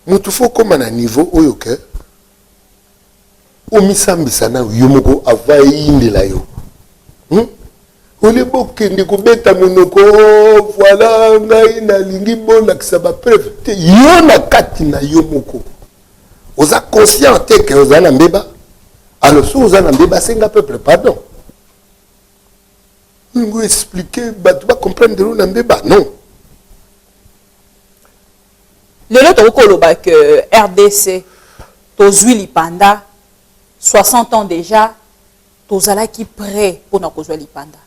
S3: Moto faut okóma na niveau oyo ke omisambisa na yo moko avant eyindela yo, Olie bokende kobeta monoko, oh, voilà, ngai nalingi bolakisa bapreuve te. Yo na kati na yo moko oza conscient te ke oza na mbeba. Alors soki oza na mbeba, asenga peuple pardon. Olingi expliquer bato bacomprendre yo na mbeba, non.
S2: Lelo tokoki koloba ke RDC tozwi lipanda 60 ans déjà. Tozalaki prêt mpona kozwa lipanda?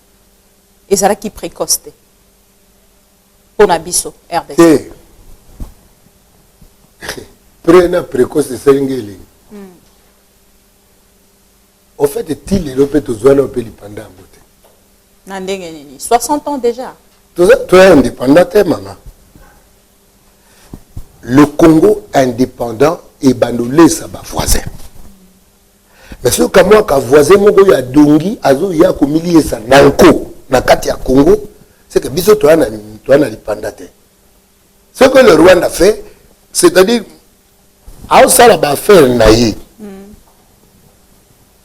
S2: Ezalaki précoce te mpona biso RDC?
S3: Te, prêt na précoce esalingi elengi. En fait, ti lelo mpe tozwana mpe lipanda yango te.
S2: Na ndenge nini? 60 ans déjà.
S3: Toza indépendant te, mama. Le Congo indépendant ebanda olesa bavoisin, mais soki kamwa ka voisin moko oyo adongi azoya komiliesa na nko na kati ya Congo, c'est que biso toya na lipanda te. Ce que le Rwanda fait, c'est-à-dire aosala baaffaire na ye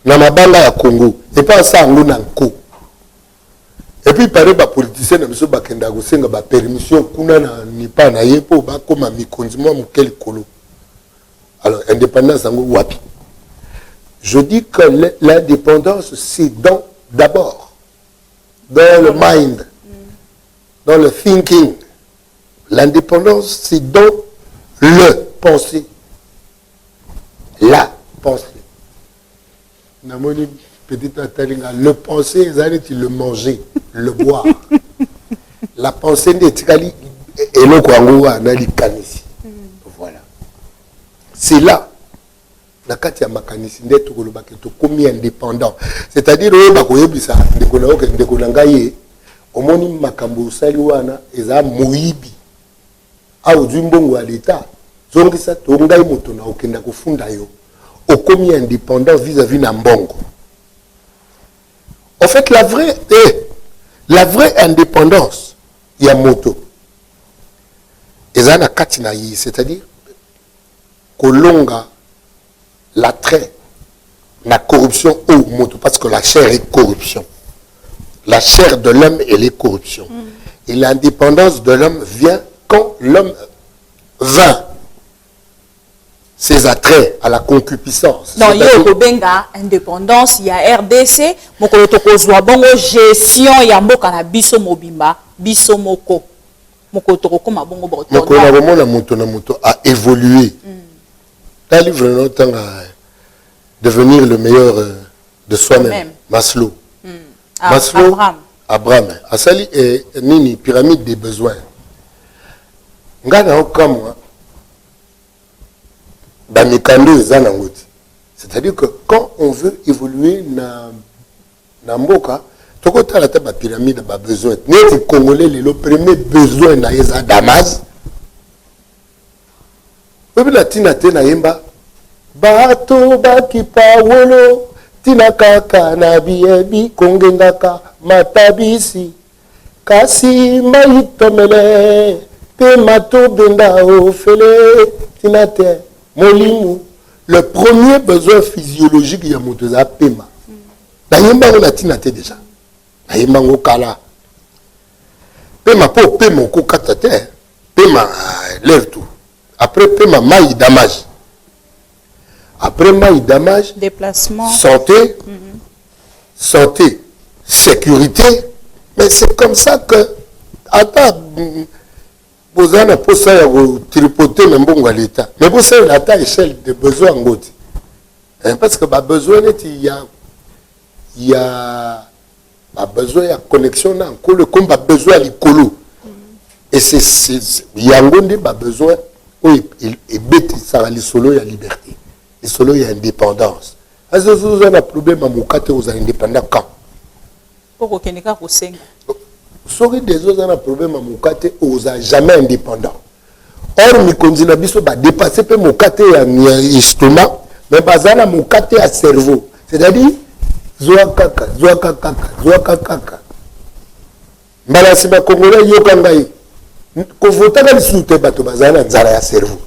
S3: na mabanga ya Congo, epe asala yango na nko. Et puis pare bapoliticien na biso bakendaka kosenga bapermission kuna na nipa na ye mpo bakóma mikonzi mwa moke likolo. Alors indépendance yango wapi? Je dis que l'indépendance, c'est dans d'abord dans le mind, dans le thinking. L'indépendance, c'est dans le penser, la pensée. Namoni petit atalinga le penser eza neti le manger, le boire. La pensée nde etikali eloko yango wana, likanisi. Voilà, c'est là na kati ya makanisi nde tokolobaka tokomi indépendant, c'est-à-dire oyo bakoyebisa ndeko na yo ke ndeko na ngai ye, omoni makambo osali wana eza moyibi, awa ozwi mbongo ya leta, zongisa to ngai moto na okenda kofunda yo. Okomi indépendant vis-à-vis na mbongo. En fait, la vraie indépendance ya moto eza na kati na ye, c'est-à-dire kolonga l'attrait la corruption au moto, parce que la chair est corruption. La chair de l'homme, elle est corruption. Et l'indépendance de l'homme vient quand l'homme vainc ses attraits à la concupiscence.
S2: Donc yo kobenga indépendance ya RDC mokolo tokozwa bongo gestion ya mboka na biso mobimba, biso moko, mokolo tokokóma bongo?
S3: Mokolo na komona moto na moto a évolué. Ta livre na otanga, Devenir le meilleur de soi-même, Maslow.
S2: Ah,
S3: Maslow.
S2: Abraham.
S3: Abraham asali nini, pyramide des besoins. Ngai na okamwa bamikando eza nango te. C'est-à-dire que quand on veut évoluer na mboka, tokotala te bapyramide babesoin. Neti Congolais lelo, premier besoin na ye eza damage. Oyebi na ntina te nayemba bato bakipa wolo, ntina kaka na biyebi kongengaka matabisi, kasi mai tomele mpe matobenda ofele, ntina te molimo. Le premier besoin physiologique ya moto eza pema. Nayembango na ntina te, déjà nayembango kala. Pema, mpo pema okokata te, pema l'air tout. Après pema, mai damage. Après mai damage,
S2: déplacement,
S3: santé. Santé, sécurité. Mais c'est comme ça que ata boza na posa ya kotripoter na mbongo ya l'État, mais bosalela ata échelle de besoin yango te, parce que babesoin neti ya babesoin ya connexion na nkolo ekomi babesoin ya likolo. Et c'est yango nde babesoin oyo ebetisaka lisolo ya liberté, lisolo ya indépendance. Asi oza na problème ya moka te, ozala indépendant quand?
S2: Mpo kokende kaka kosenga.
S3: Soki deja oza na problème ya moka te, oza jamais indépendant. Or mikonzi na biso badépasse mpe moka te ya estomac, mais baza na moka te ya cerveau, c'est-à-dire zwaka kaka, zwaka kaka, zwaka kaka. Mbala nsima, Congolais, yoka ngai, kovotaka lisusu te bato bazala na nzala ya cerveau.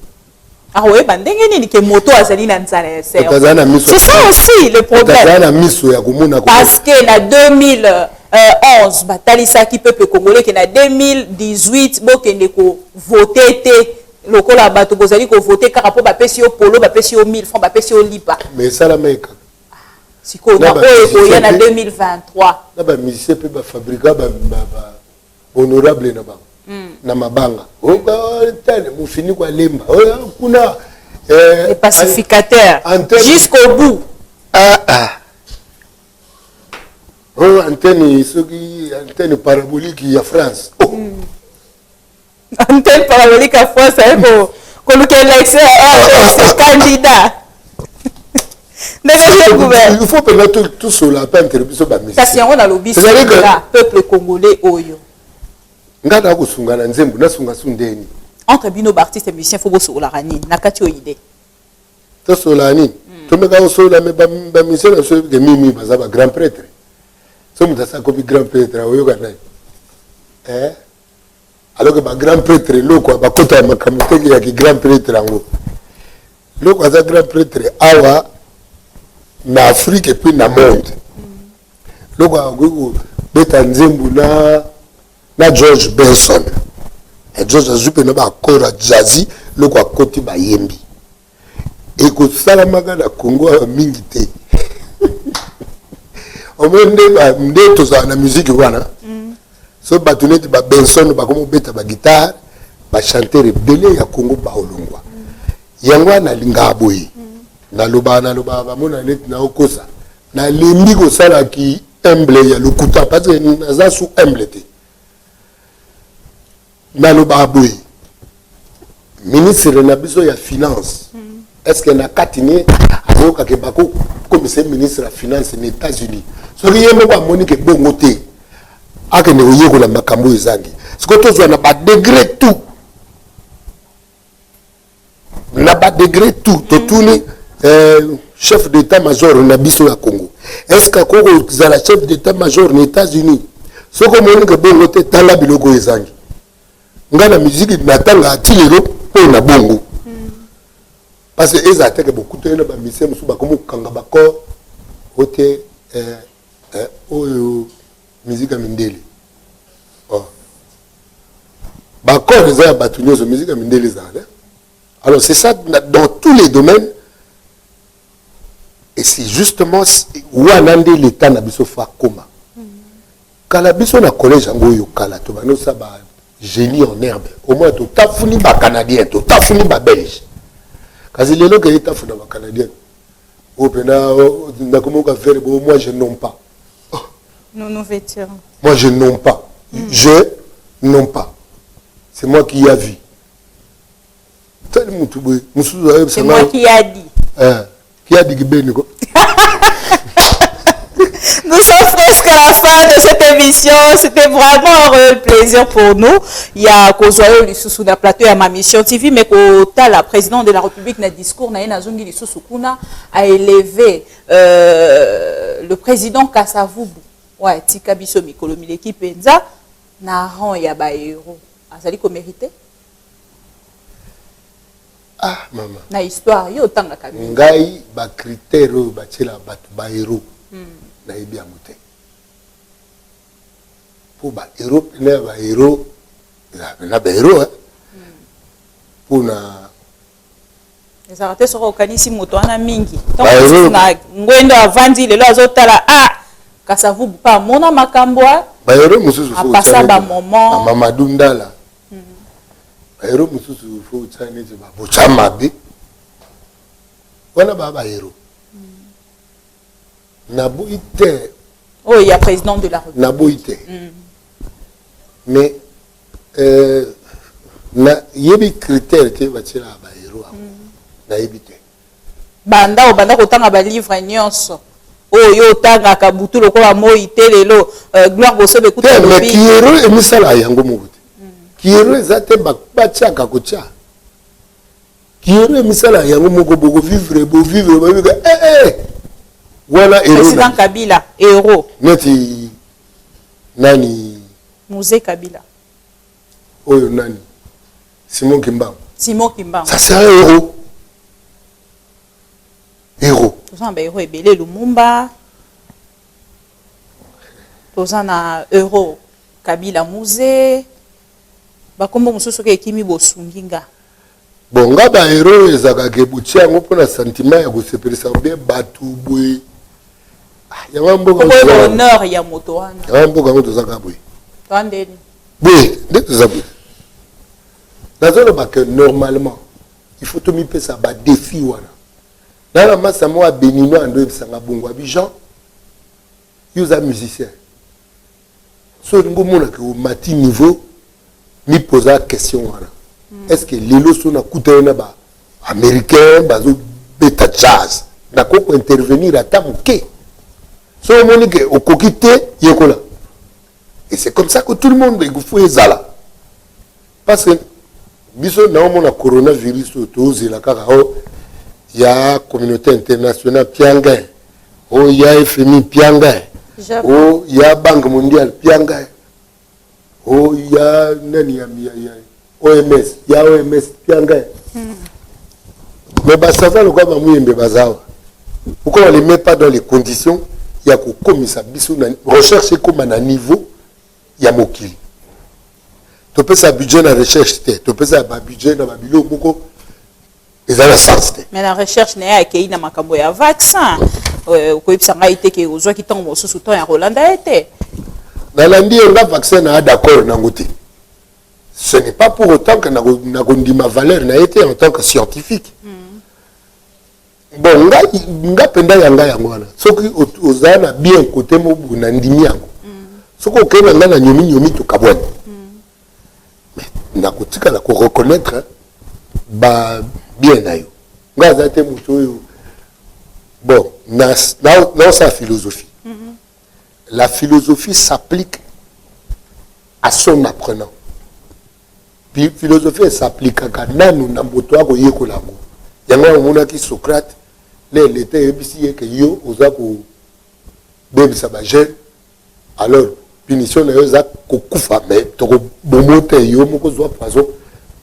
S2: Akoyeba ndenge nini ke moto azali na nzala ya cerveau?
S3: Azala na miso.
S2: C'est ça aussi le problème.
S3: Azala na miso ya komona.
S2: Parce que na 2011, batalisaki peuple congolais ke na 2018 bokende kovote te lokola bato bozali kovote kaka mpo bapesi yo polo, bapesi yo 1000 francs, bapesi yo lipa.
S3: Mais esalama ekaka.
S2: Sikoyo na oyo ekoya na 2023?
S3: Na bamusicien mpe bafabrika honorable na bango na mabanga, tale mofiniko alemba kuna.
S2: Les pacificateurs jusqu'au bout.
S3: Ah, ah. Oyo antenne, soki antenne parabolique ya France, oh.
S2: Antenne parabolique ya France aye koluka élection ya candidat ndenge.
S3: Il faut mpena tosola mpe entre biso.
S2: Kasi yango nalobi, peuple congolais oyo.
S3: Nga na kosunga na nzembo, nasunga su ndeni.
S2: Entre bino baartiste musicien, fo bosololaka nini na kati oyo idée?
S3: Tosololaka nini? Tomeka kosolola, me bamusicien na biso ke mimi baza bagrand prêtre. So moto asa akomi grand prêtre, aoyoka nani? Alors que bagrand prêtre, eloko bakota ya makambo teke yaki grand prêtre yango, eloko aza grand prêtre awa na Afrique et puis na monde, eloko akoki kobeta nzembo na George Benson. George azwi mpena baaccord ya jazz, eloko akoti, bayembi. Ekosalamaka na Congo awa mingi te. Omoi nde nde tozala na musique wana, so bato neti babenson bakomi kobeta baguitare, bachanteur ebele ya Congo baolongwa. Yango wana nalingaka boye, nalobaka, nalobaka, bamona neti naokosa. Nalembi kosalaki humble ya lokuta, parce que naza su humble te. Nalobaka boye, ministre na biso ya finance, est ce que na kati ne azokake bakokomisa ministre ya finance na États-Unis? Soki ye moko amoni ke bongo te, akende koyekola makambo oyo ezangi. Sikoyo tozwa na badegré tout, na badegré tout. Totuni chef d'état major na biso ya Congo, est ce que akoki kozala chef d'état major na États-Unis? Soki omoni ke bongo te, tala biloko oyo ezangi. Ngai na musique natanga ati lelo mpo na bongo, parce que ezala teke bokutani na bamusicien mosusu, bakomi kokanga bacor o te, oyo musique ya mindele. Oh. Bacor eza ya bato nyonso, musique ya mindele ezala. Alors c'est ça dans tous les domaines, et c'est justement wana nde l'état na biso fa akoma. Kala biso na collège yango oyo, kala tobandi osala ba génie en herbe, au moins totafuni bacanadien, totafuni babelge. Kasi lelo kei tafuna bacanadien oyo mpena nakomoka vere bo, moi je n'aime pas.
S2: Nous nous vêtirons.
S3: Moi je n'aime pas, je n'aime pas, c'est moi qui a vu tali mutu boye mosusu ayebisa.
S2: C'est moi qui a dit.
S3: Qui a dit kibeni ko.
S2: Nous sommes presque à la fin de cette émission. C'était vraiment un réel plaisir pour nous. Il y a kozwa yo lisusu na plateau ya Ma Mission TV, mais la président de la République na discours na ye, nazongi lisusu kuna, a élevé le président Kasavubu. Ouais, tika biso mikolo mileki penza na rang ya ba héros. Azali ko mériter?
S3: Ah mama.
S2: Na histoire yo otangaka
S3: mingi. Ngai bacritère oyo batiela bato bahéros, nayebi yango te, mpo bahéros pene ya bahéros ezala mpena bahéros mpona.
S2: Ezalaka te soki okanisi moto wana mingi ntango na ngwendo avandi lelo, azotala a Kasavubu mpe amona makambo.
S3: Bahéros mosusu
S2: apasa bamoment.
S3: Mamadou Ndala. Bahéros mosusu fo otya neti babotya mabe wana, baa bahéros, naboyi te.
S2: Oyo ya président de la République?
S3: Naboyi te, mais nayebi critère te batielaka bahéros yango, nayebi te.
S2: Banda obanda kotanga balivre nyonso oyo otangaka butu lokola moi te, lelo Gloire Bosobe
S3: ekuta. Mais kihéros emisala yango moko te. Kihéros eza te batiaka kotya kihéros, emisala yango moko. Bokovivre, bovivre, babika wana.
S2: Président Kabila héros?
S3: Neti nani?
S2: Mzee Kabila.
S3: Oyo nani? Simon Kimbangu.
S2: Simon Kimbangu.
S3: Ça, c'est un héros. Héros.
S2: Toza na bahéros ebele, Lumumba, toza na héros Kabila Mzee, bakombo mosusu soki ekimi bosungi nga.
S3: Bon, nga bahéros oyo ezalaka ke botia yango mpona sentiment ya kosepelisa bien bato boye. Ah, yango mboka.
S2: Okoyeba honneur ya moto wana.
S3: Yango mboka yango tozaka boye.
S2: Toa ndeni?
S3: Boye nde toza boye. Nazoloba ke normalement il faut tomipesa badéfis wana. Na masa moko ya béninois ando oyebisanga bongo, abi: "Jean, yo oza musicien, so olingi omonaka omati niveau, mipoza question wana: est ce que lelo so nakutani na baaméricain bazobeta jazz, nakoki kointervenir ata moke?" So omoni ke okoki te, yekola. Et c'est comme ça que tout le monde ekufu ezala, parce que biso naomona coronavirus oyo tozela kaka o ya communauté internationale pianga, o ya FMI pianga, o ya Banque mondiale pianga, o ya nani ya OMS, ya OMS pianga. Mais basava lokola bamuyembe baza awa, pourquoi on les met pas dans les conditions ya kokomisa biso na recherche ekóma na niveau ya mokili? Topesa budget na recherche te, topesa babudget na babiloko moko eza na sens te.
S2: Mais na recherche na ye, akei na makambo ya vaccin. Okoyebisa ngai te ke ozwaki ntango mosusu ntango ya kolanda ye te?
S3: Nalandi ye. Nga vaccin na d'accord nango te. Ce n'est pas pour autant que nakondima valeur na ye te en tant que scientifique. Bon, ngai nga mpenza ya ngai yango wana, soki ozala na bien côté mobu, na ndimi yango. Soki okei na ngai na nyomi nyomi, tokabwani. Mais nakotikala koreconnaître ba bien na yo. Ngai aza te moto oyo. Bon, naosala philosophie. La philosophie s'applique à son apprenant. Puis philosophie es'appliquaka nanu na moto akoyekola yango. Yango omonaki Socrate, le leta eyebisi ye ke yo oza kobebisa bajeune, alors punition na yo eza kokufa, mais tokobomo te, yo moko zwa poison.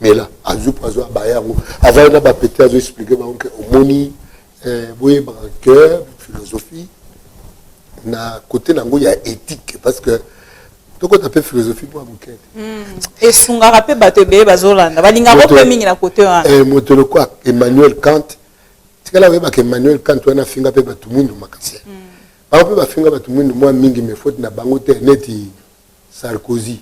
S3: Mais là azwi poison, abaya yango. Avant na bapete, azoexpliquer bango ke omoni, boyebaka ke philosophie na côté nango ya éthique, parce que tokota mpe philosophie mwa moke
S2: te. Esungaka mpe bato ebele bazolanda, balingaka mpe mingi na côté wana.
S3: Moto lokwa Emmanuel Kant, tikala oyebaka Emmanuel Kant wana, afinga mpe bato mwindu makasi. Bango mpe bafinga bato mwindu mwa mingi, mais faute na bango te. Neti Sarkozy.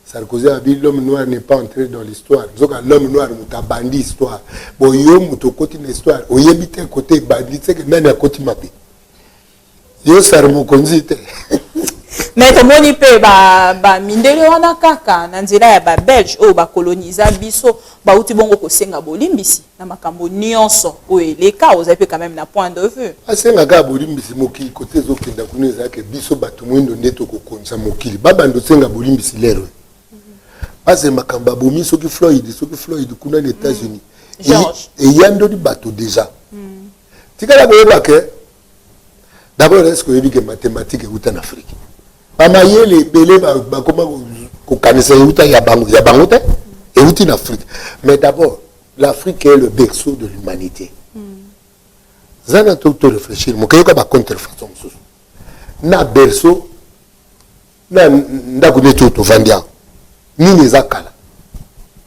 S3: Sarkozy abi: "L'homme noir n'est pas entré dans l'histoire." Nzoka l'homme noir moto abandi histoire. Bon, yo moto okoti na histoire, oyebi te kote ebandi seke nani akoti mabe, yo sar mokonzi te.
S2: Mais tomoni mpe bamindele wana kaka na nzela ya babelge oyo bakoloniza biso, bauti bongo kosenga bolimbisi na makambo nyonso oyo eleka. Ozali mpe quand même na point de vue?
S3: Asenga kaka bolimbisi. Mokili kote ezokenda kuna, ezalaka biso bato mwindo nde tokokonza mokili. Babanda osenga bolimbisi lero, parce makambo abomi soki Floyd, soki Floyd kuna na États-Unis, eyandoli bato déjà. Tikala koyeba ke d'abord, est ce que oyebi ke mathématique euta na Afrique? Bamayele ebele bakoma kokanisa euta ya bango, ya bango te, euti na Afrique. Mais d'abord, l'Afrique est le berceau de l'humanité. Zana to réfléchir moke, yoka bacontrefaçon mosusu na berceau na ndako neti oyo tovandi awa. Nini eza kala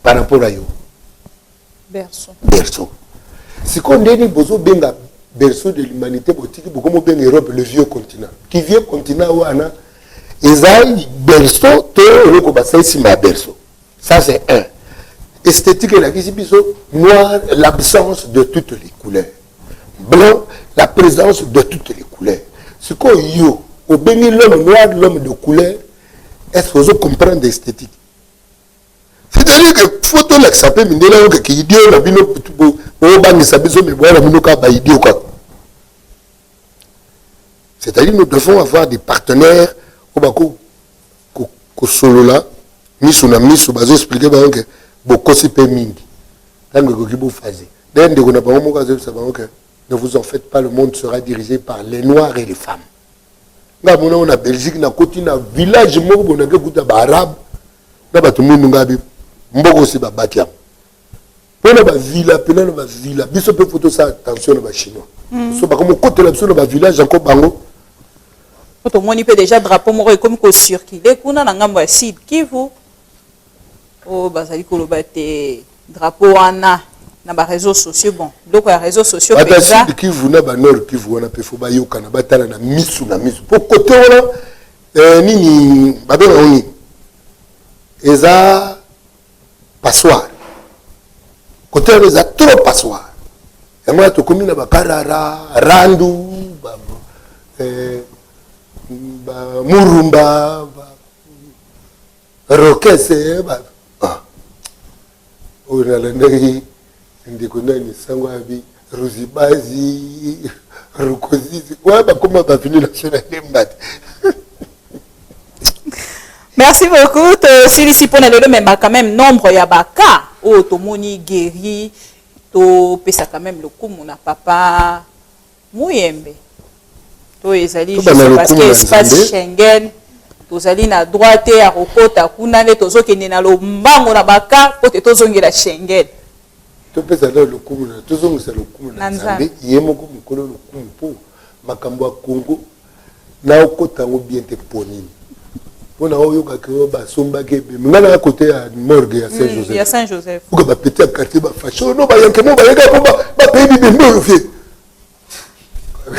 S3: par rapport a yo?
S2: Berceau.
S3: Berceau. Sikoyo ndeni bozobenga berceau de l'humanité, botiki bokomobenga Europe le vieux continent. Ki vieux continent wana eza berceau to eloko basali nsima ya berceau? Ça, c'est un. Esthétique elakisi biso noir, l'absence de toutes les couleurs; blanc, la présence de toutes les couleurs. Sikoyo yo obengi l'homme noir l'homme de couleur, est ce que ozo comprendre esthétique? C'est-à-dire que faut tolakisa mpe mindele oyo keke idiot na bino obangisa biso, me boya na bino kaka baidiots kaka. C'est-à-dire, nous devons avoir des partenaires oyo bako kosolola miso na miso, bazoexpliquer bango ke bokosi mpe mingi. Ntango ekoki bophaser d'ailleurs, ndeko na bango moko azoyebisa bango ke ne vous en faites pas, le monde sera dirigé par les noirs et les femmes. Nga mona na Belgique, nakoti na village moko boye, nake kuta baarabe. Na bato mwindu ngai abi mboka osi babaki yango mpo na bavilla mpena na bavilla biso mpe fo tosala attention na bachinois mm. so bakomokotela biso na bavillage yango bango.
S2: Po tomoni mpe déjà drapeau moko ekomi kocircule kuna na ngambo ya Sud Kivu, oyo bazali koloba te drapeau wana na baréseaux sociaux. Bon, biloko ya réseaux sociaux.
S3: Bato ya Sud Kivu na banord Kivu wana mpe fo bayokana, batala na misu na misu, mpo kote wana nini babengango nini, eza passoire. Kote wana eza trop passoire. Yango wana tokomi na bakarara randu, bamurumba, rokese. Oyo nalandaki ndeko nani, sango abi Ruzibazi, Rukozizi, wana bakoma bavenu national lemba te.
S2: Merci beaucoup. Tosilisi mpona lelo, mais quand même nombre ya bacas oyo tomoni guéri, topesa quand même lokumu na papa Muyembe. To ezali juste parce que espace Schengen tozali na droit te ya kokota kuna, nde tozokende na lombango na bacas po te tozongela Schengen.
S3: Topesa na lokumu na, tozongisa lokumu na Nzambe ye moko mokolo lokumu, mpo makambo ya Congo na okota yango bien te. Mpo nini? Mpona oyokaki oyo basombaki ebembe, ngai nanga kote ya morgue ya Saint Joseph.
S2: Ya Saint Joseph.
S3: Oka bapeti ya quartier bafashe oyo bayanke mo bayeka mpo bapaye bibembe oyo vie.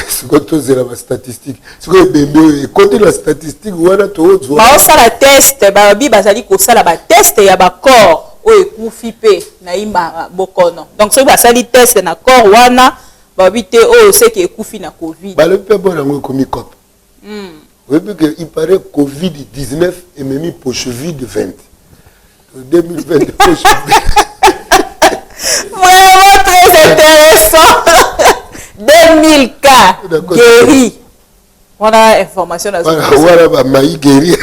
S3: Sikoyo tozela bastatistique, sikoyo ebembe oyo ekoti na statistique wana tozwa.
S2: Baosala test, balobi bazali kosala batest ya bacorps oyo ekufi mpe na yimba bokono. Donc soki basali test na corps wana, balobi te oyo seke ekufi na Covid.
S3: Balobi mpe bona yango ekomi cope. Oyebi ke il paraît Covid 19 ememi poche vide 20 2020, poche vide.
S2: Vraiment très intéressant. 2000 cas guéris, wana information.
S3: Wana bamai guéri.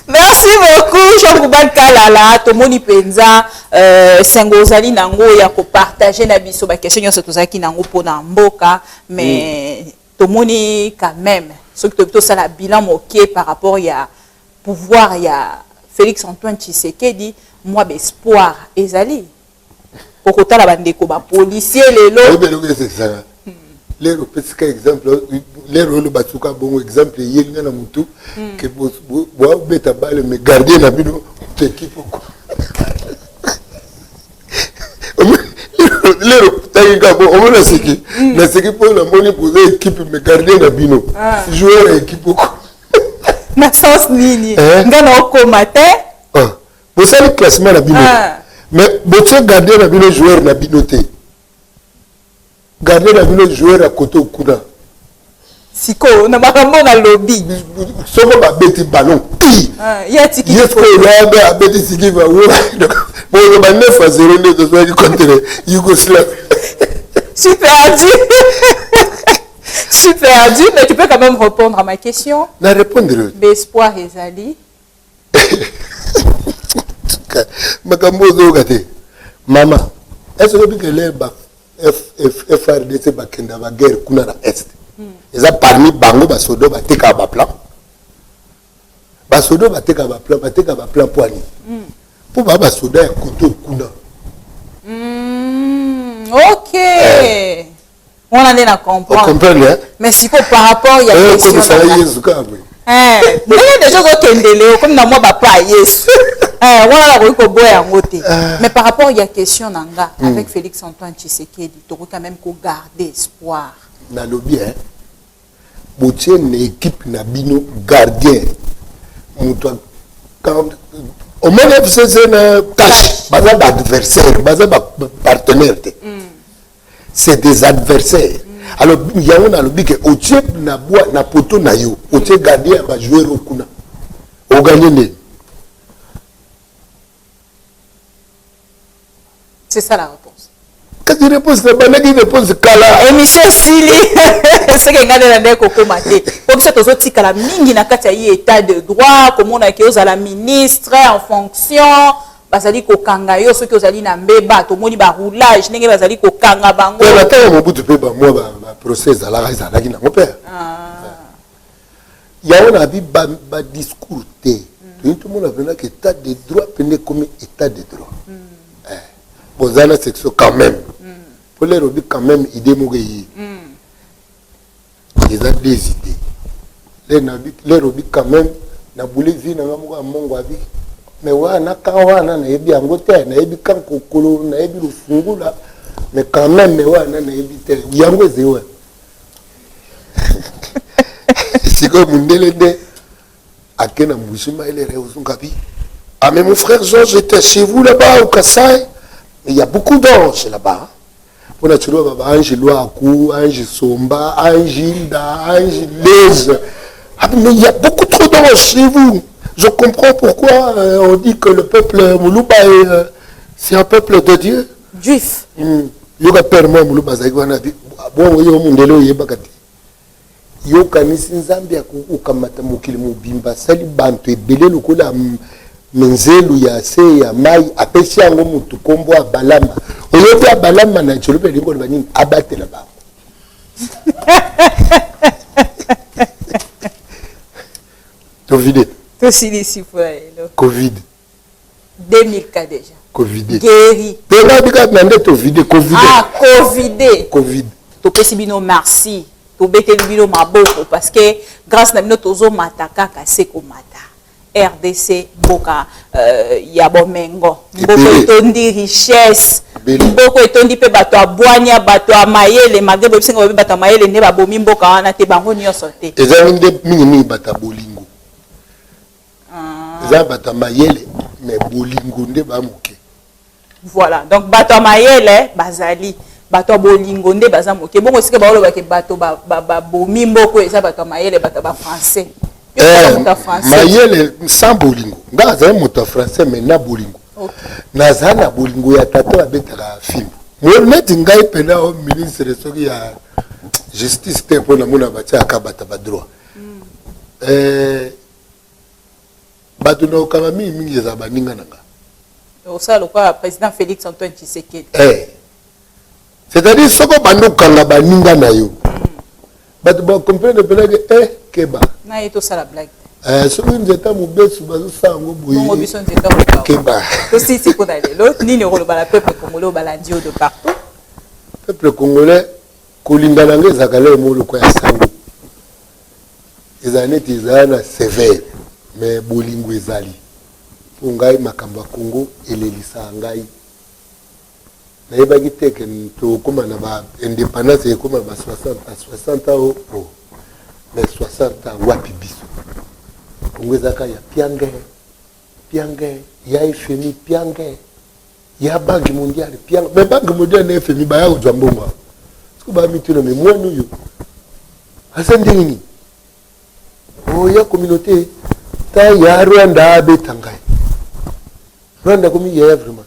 S2: Merci beaucoup, Jean Goubald Kalala. Tomoni mpenza sengo ozali nango ya kopartage na biso baquestion nyonso tozalaki nango mpona mboka. Mais tomoni quand même, soki toyebi tosala bilan moke par rapport ya pouvoir ya Félix Antoine Tshisekedi, mwa baespoir ezali okotala bandeko bapolicier lelo.
S3: Oyebi eloko esekisaka lero, opesika exemple lero oyo basuka bongo, exemple eyeli nga na motu ke boabeta balle mais gardien na bino moto équipe oko lero tangi ka bo omona naseki, naseki mpo namoni boza équipe mais gardien na bino joueur ya équipe oko.
S2: Na sens nini? Nga na okoma te.
S3: Bosali classement na bino mais botie gardien na bino joueur na bino te, gardien na bino joueur ya kote okuna.
S2: Sikoyo na makambo nalobi.
S3: Soko babeti ballon,
S2: ye atiki.
S3: Ye sikoyo abeti siki boloba 9-0 nde tozwaki contre Yougoslavie.
S2: Suis perdu. Suis perdu, mais tu peux quand même répondre à ma question.
S3: Na répondre.
S2: L'espoir ezali.
S3: Makambo ozoyoka te, mama, est-ce oyebi ke lere ba FARDC bakenda baguerre kuna na Est, eza parmi bango basodo batekaka baplan, basodo batekaka baplan, batekaka baplan mpo ani? Mpo baa basoda ya kote kuna.
S2: Ok, wana nde na comprendre.
S3: Comprendre.
S2: Mais sikoyo par rapport ya
S3: question, okomisaka Yesu kaka boye.
S2: Ndenge deja ozokendele, okomi na mwa bapa ya Yesu wana, nakoki koboya yango te. Mais par rapport ya question na nga, avec Félix Antoine Tshisekedi, tokoki quand même kogarder espoir?
S3: Nalobi botie na équipe na bino gardien moto. Omoni FCC na CACH baza baadversaire, baza bapartenaire te, c'est des adversaires. Alors yango nalobi ke otie na bwa na poto na yo, otie gardien ya bajoueur oyo kuna, oganye ndeni?
S2: C'est ça la réponse.
S3: Kasi réponse nabandaki, réponse kala.
S2: Émission esili, soki ngai nde na ndenge kokóma te, po biso tozotikala mingi na kati ya ye état de droit, komonaki ozala ministre en fonction, bazali kokanga yo soki ozali na mbeba. Tomoni baroulage ndenge bazali kokanga bango.
S3: Na ntango Mobutu mpe bamwa baprocès ezalaka, ezalaki nango mpe. Yango na bi badiscours te. Toyini tomona mpena ke état de droit mpena ekomi état de droit. Boza na section quand même, mpo lero obi quand même idée moko eye, eza deux idées. Lero obi quand même nabuli vi na nga moko ya mongo abi mais wana kan wana nayebi yango te, nayebi kan kokolo, nayebi lufungula, mais quand même mais wana nayebi te yango ezali wana. Sikoyo mundele nde ake na Mbuji-Mayi, elere ozonga bi: "Ah mais mon frère Georges était chez vous là-bas au Kasaï, mais il y a beaucoup d'anges là-bas." Mpona tshilo ba ange Lwaku, ange Somba, ange Inda, ange Leze. "Ah mais il y a beaucoup trop d'anges chez vous, je comprends pourquoi on dit que le peuple Moluba est, c'est un peuple de Dieu."
S2: Juif.
S3: Yoka père mwa Moluba azalaki wana bi: "Bongo yo mundele oyebaka te, yokanisi Nzambe akokamata mokili mobimba, asali banto ebele lokola minzelu ya se ya mai, apesi yango motu nkombo Abalama. Oyebi Abalama na tshiluba elingi koloba nini? Abatela bango." Tovide.
S2: Tosilisi mpo ya lelo.
S3: Covid.
S2: 2000 cas déjà.
S3: Covid.
S2: Guéri.
S3: Te, nabika na nde tovide covid.
S2: Ah, covid.
S3: Covid.
S2: Topesi bino merci, tobeteli bino maboko, parce que grâce na bino tozomata kaka se komata. RDC, mboka ya bomengo, mboka etondi richesse, mboka etondi mpe bato ya bwanya, bato ya mayele. Malgré boyebisinga boyebi bato ya mayele nde babomi mboka wana te, bango nyonso te.
S3: Ezali nde mingimingi bato ya bolingo. Eza bato ya mayele, mais bolingo nde bamoke.
S2: Voilà, donc bato ya mayele bazali, bato ya bolingo nde baza moke. Bongo esika baolobake bato babomi mboka eza bato ya mayele, bato ya bafrançais.
S3: Mayele sans bolingo, nga azali moto ya français, mais na bolingo. Naza na bolingo ya tata abetaka fimbo neti ngai mpena o ministre soki ya justice te, mpo namona batiaka bato badroit. Bato na okanga mingimingi ezala baninga na nga.
S2: Osala lokola président Félix Antoine Tshisekedi.
S3: C'est-à-dire soki obandi okanga baninga na yo, bato bacomprendre mpenake keba.
S2: Na ye tosala blague.
S3: Soki nzeta mobesu bazosala yango.
S2: Bongo biso nzeta.
S3: Keba.
S2: Tosisi mpona lelo. Nini okoloba na peuple congolais oyo balandi yo de partout?
S3: Peuple congolais, kolinga na nga ezalaka lelo mo lokola ya sango, ezala neti ezala na sévère, mais bolingo ezali. Mpo ngai makambo ya Congo elelisaka ngai. Nayebaki te ke tokóma na ba indépendance, ekóma na ba 60 ans, 60 ans o, mais 60 ans wapi? Biso Congo ezalaka ya piange piange, ya FMI piange, ya Banque mondiale piange. Mais Banque mondiale na FMI baya kozwa mbongo awa, soki bamituna: "Me mwana oyo aza ndenge nini?" Oya communauté ta ya Rwanda abeta ngai, Rwanda komi yaya. Vraiment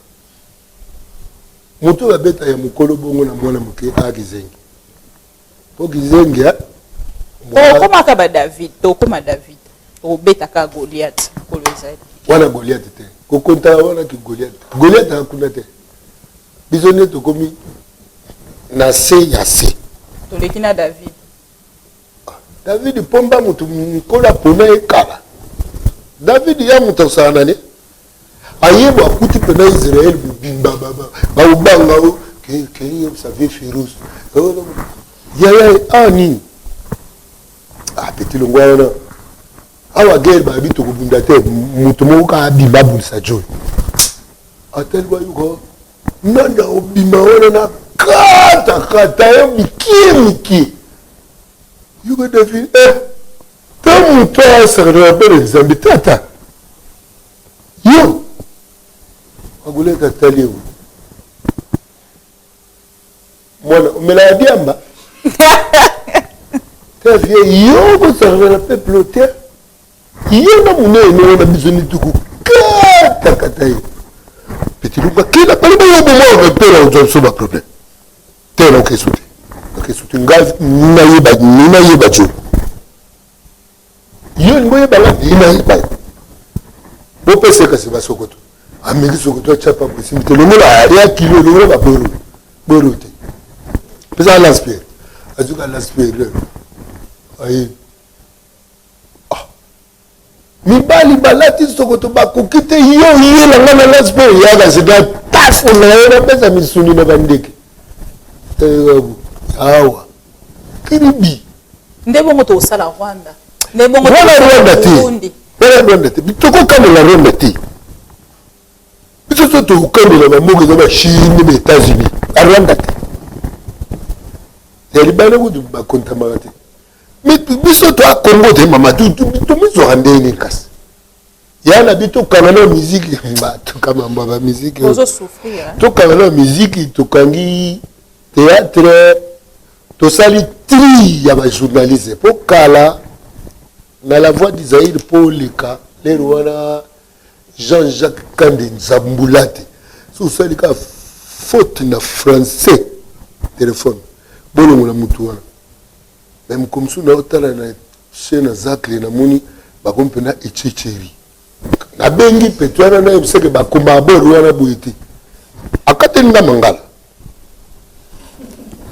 S3: moto oyo abeta ya mokolo bongo na mwana moke aya kizengi, mpo kizengi.
S2: Okomaka ba David, tokóma David, obetaka Goliath mokolo ezali.
S3: Wana Goliath te, kokonta wana ki Goliath, Goliath akuna te. Biso nde tokomi na se ya se.
S2: Toleki na David.
S3: David pomba motu nkolo apona ekala. David ya moto akosala nani, ayebo akuti mpena Israel mobimba baobanga o keyebisa vie féroce yaya a nini apeti longwa wana. Awa guerre bayebi tokobunda te, moto moko kaka abima abundisa joy atali bayoka nani akobima wana na katakata ye mikie mikie. Yoka David te moto asakana bele Nzambe tata yo agoleka tali yo mwana omelaka diamba te vie yo kosakana na peuple te, ye na monene wana biso nituku katakata ye petit luka kila bali bayo bomona mpe na kozwa biso baproblème te. Na okesu te, okesu te. Nga nayeba, nayeba jo yo olingi oyebanga, nayeba bopesa kasi basokoto ameki sokoto atyapa bosimbi te, longola ya kilo, longola baboro boro te, pesa lance-pierre, azuka lance-pierre aye. Mibali balati sokoto bakoki te yo ye na ngai na lasi mpo oyaka sika tafu na yo napesa misuni na bandeke eh, awa kiribi
S2: nde bongo tokosala Rwanda nde bongo
S3: wana Rwanda te wana Rwanda te tokokamela Rwanda te biso so tokokamela bamboka eza bachine ba États-Unis a Rwanda te ya libanda kutu bakontamaka te Mais biso toa Congo te mama tomizwaka ndenge nini kasi ya na bi tokanga na miziki tokanga mba ba miziki tokanga na miziki tokangi théâtre tosali tri ya bajournaliste mpo kala na la voix du Zaïre mpo oleka lero wana Jean-Jacques Kande Nzambulate so osali kaka faute na français telefone bolongola motu wana Mais mokolo mosusu naotala na chaine ya Zacle namoni bakomi mpena echecheri. Nabengi petit wana nayebisa ke bakomaka bord wana boye te. Akateli nga mangala.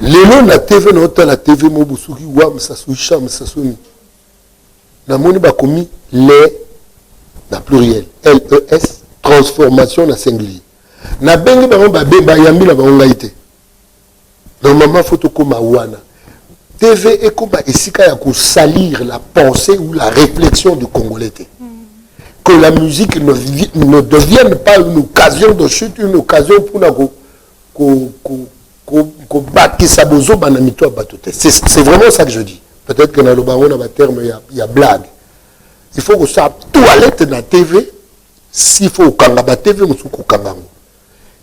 S3: Lelo na TV naotala TV mobu soki wamsa soki shamsa soki namoni bakomi les na pluriel les transformation na singulier. Nabengi bango babe bayambi na bango ngai te. Normalement faut tokoma wana. TV ekoma esika ya ko salir la pensée ou la réflexion du Congolais te. Que la musique ne, ne devienne pas une occasion de chute, une occasion pour na ko ko ko ko kobakisa bozoba na mito ya bato te. C'est vraiment ça que je dis. Peut-être que naloba yango na ba terme ya, ya blague. Il faut kosala toilette na TV, s'il faut kokanga ba TV mosusu kokanga yango.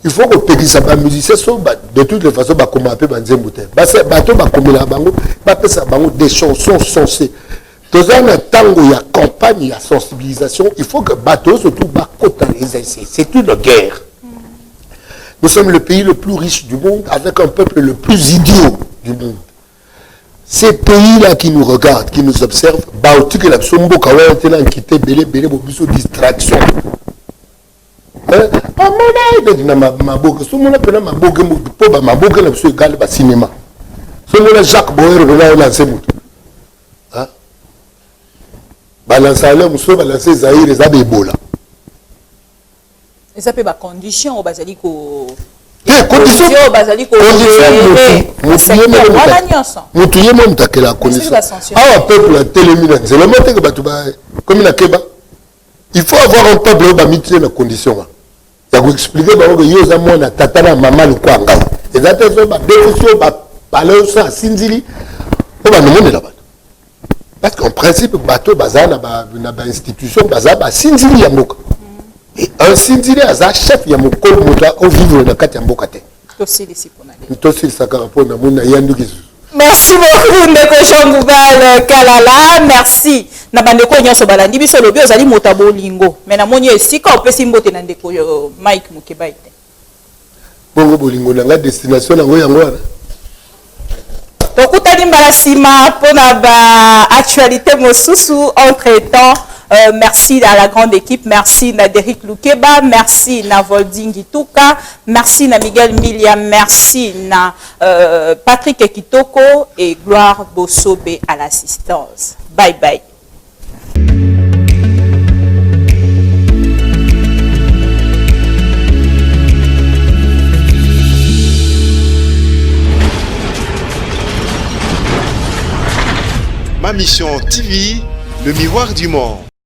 S3: Il faut kopekisa ba musiciens so ba, de toutes les façons bakomaka mpe banzembo te bato bakomelaka bango bapesa bango des chansons sensées toza na ntango ya campagne ya sensibilisation il faut que bato surtout bakota c'est une guerre. Nous sommes le pays le plus riche du monde avec un peuple le plus idiot du monde. Ces pays-là qui nous regardent, qui nous observent, baotikela biso mboka wana te na nkite ebele ebele bo biso distraction. Amona ebeti na maboke somona mpena maboke mpo bamaboke na biso egale bacinema somona Jacques Boer mpena olanse moto balansa ale mosusu balanse Zaire eza baebola
S2: eza mpe bacondition oyo bazali ko
S3: bazali motu ye mo moto akela condition awa peuple atelemi na nzela moteke bato bakomi na keba. Il faut avoir un peuple oyo bamitie na condition wana ya koexplike bango ke yo oza mwana tata na mama lokola ngai. Eza te so babetisi yo bapale oso asinzili oyo banomonela bato parce qu'en principe bato baza na bainstitution baza basinzili ya mboka et un sinzili aza chef ya mokolo moto ovivre na kati ya mboka te. Tosilisa kaka mpo namoni nayanduki susu.
S2: Merci beaucoup ndeko Jean Goubal Kalala, merci na bandeko nyonso balandi biso. Olobi ozali moto ya bolingo, mais namoni yo esika opesi mbote na ndeko Mike Mukebayi te.
S3: Bongo bolingo na nga destination nango yango wana.
S2: Tokutani mbala nsima mpona ba actualité mosusu. Entre temps, merci à la grande équipe, merci na Derrick Lukeba, merci na Volding Ituka, merci na Miguel Milia, merci na Patrick Kitoko et Gloire Bosobe à l'assistance. Bye bye.
S1: Ma Mission TV, le miroir du monde.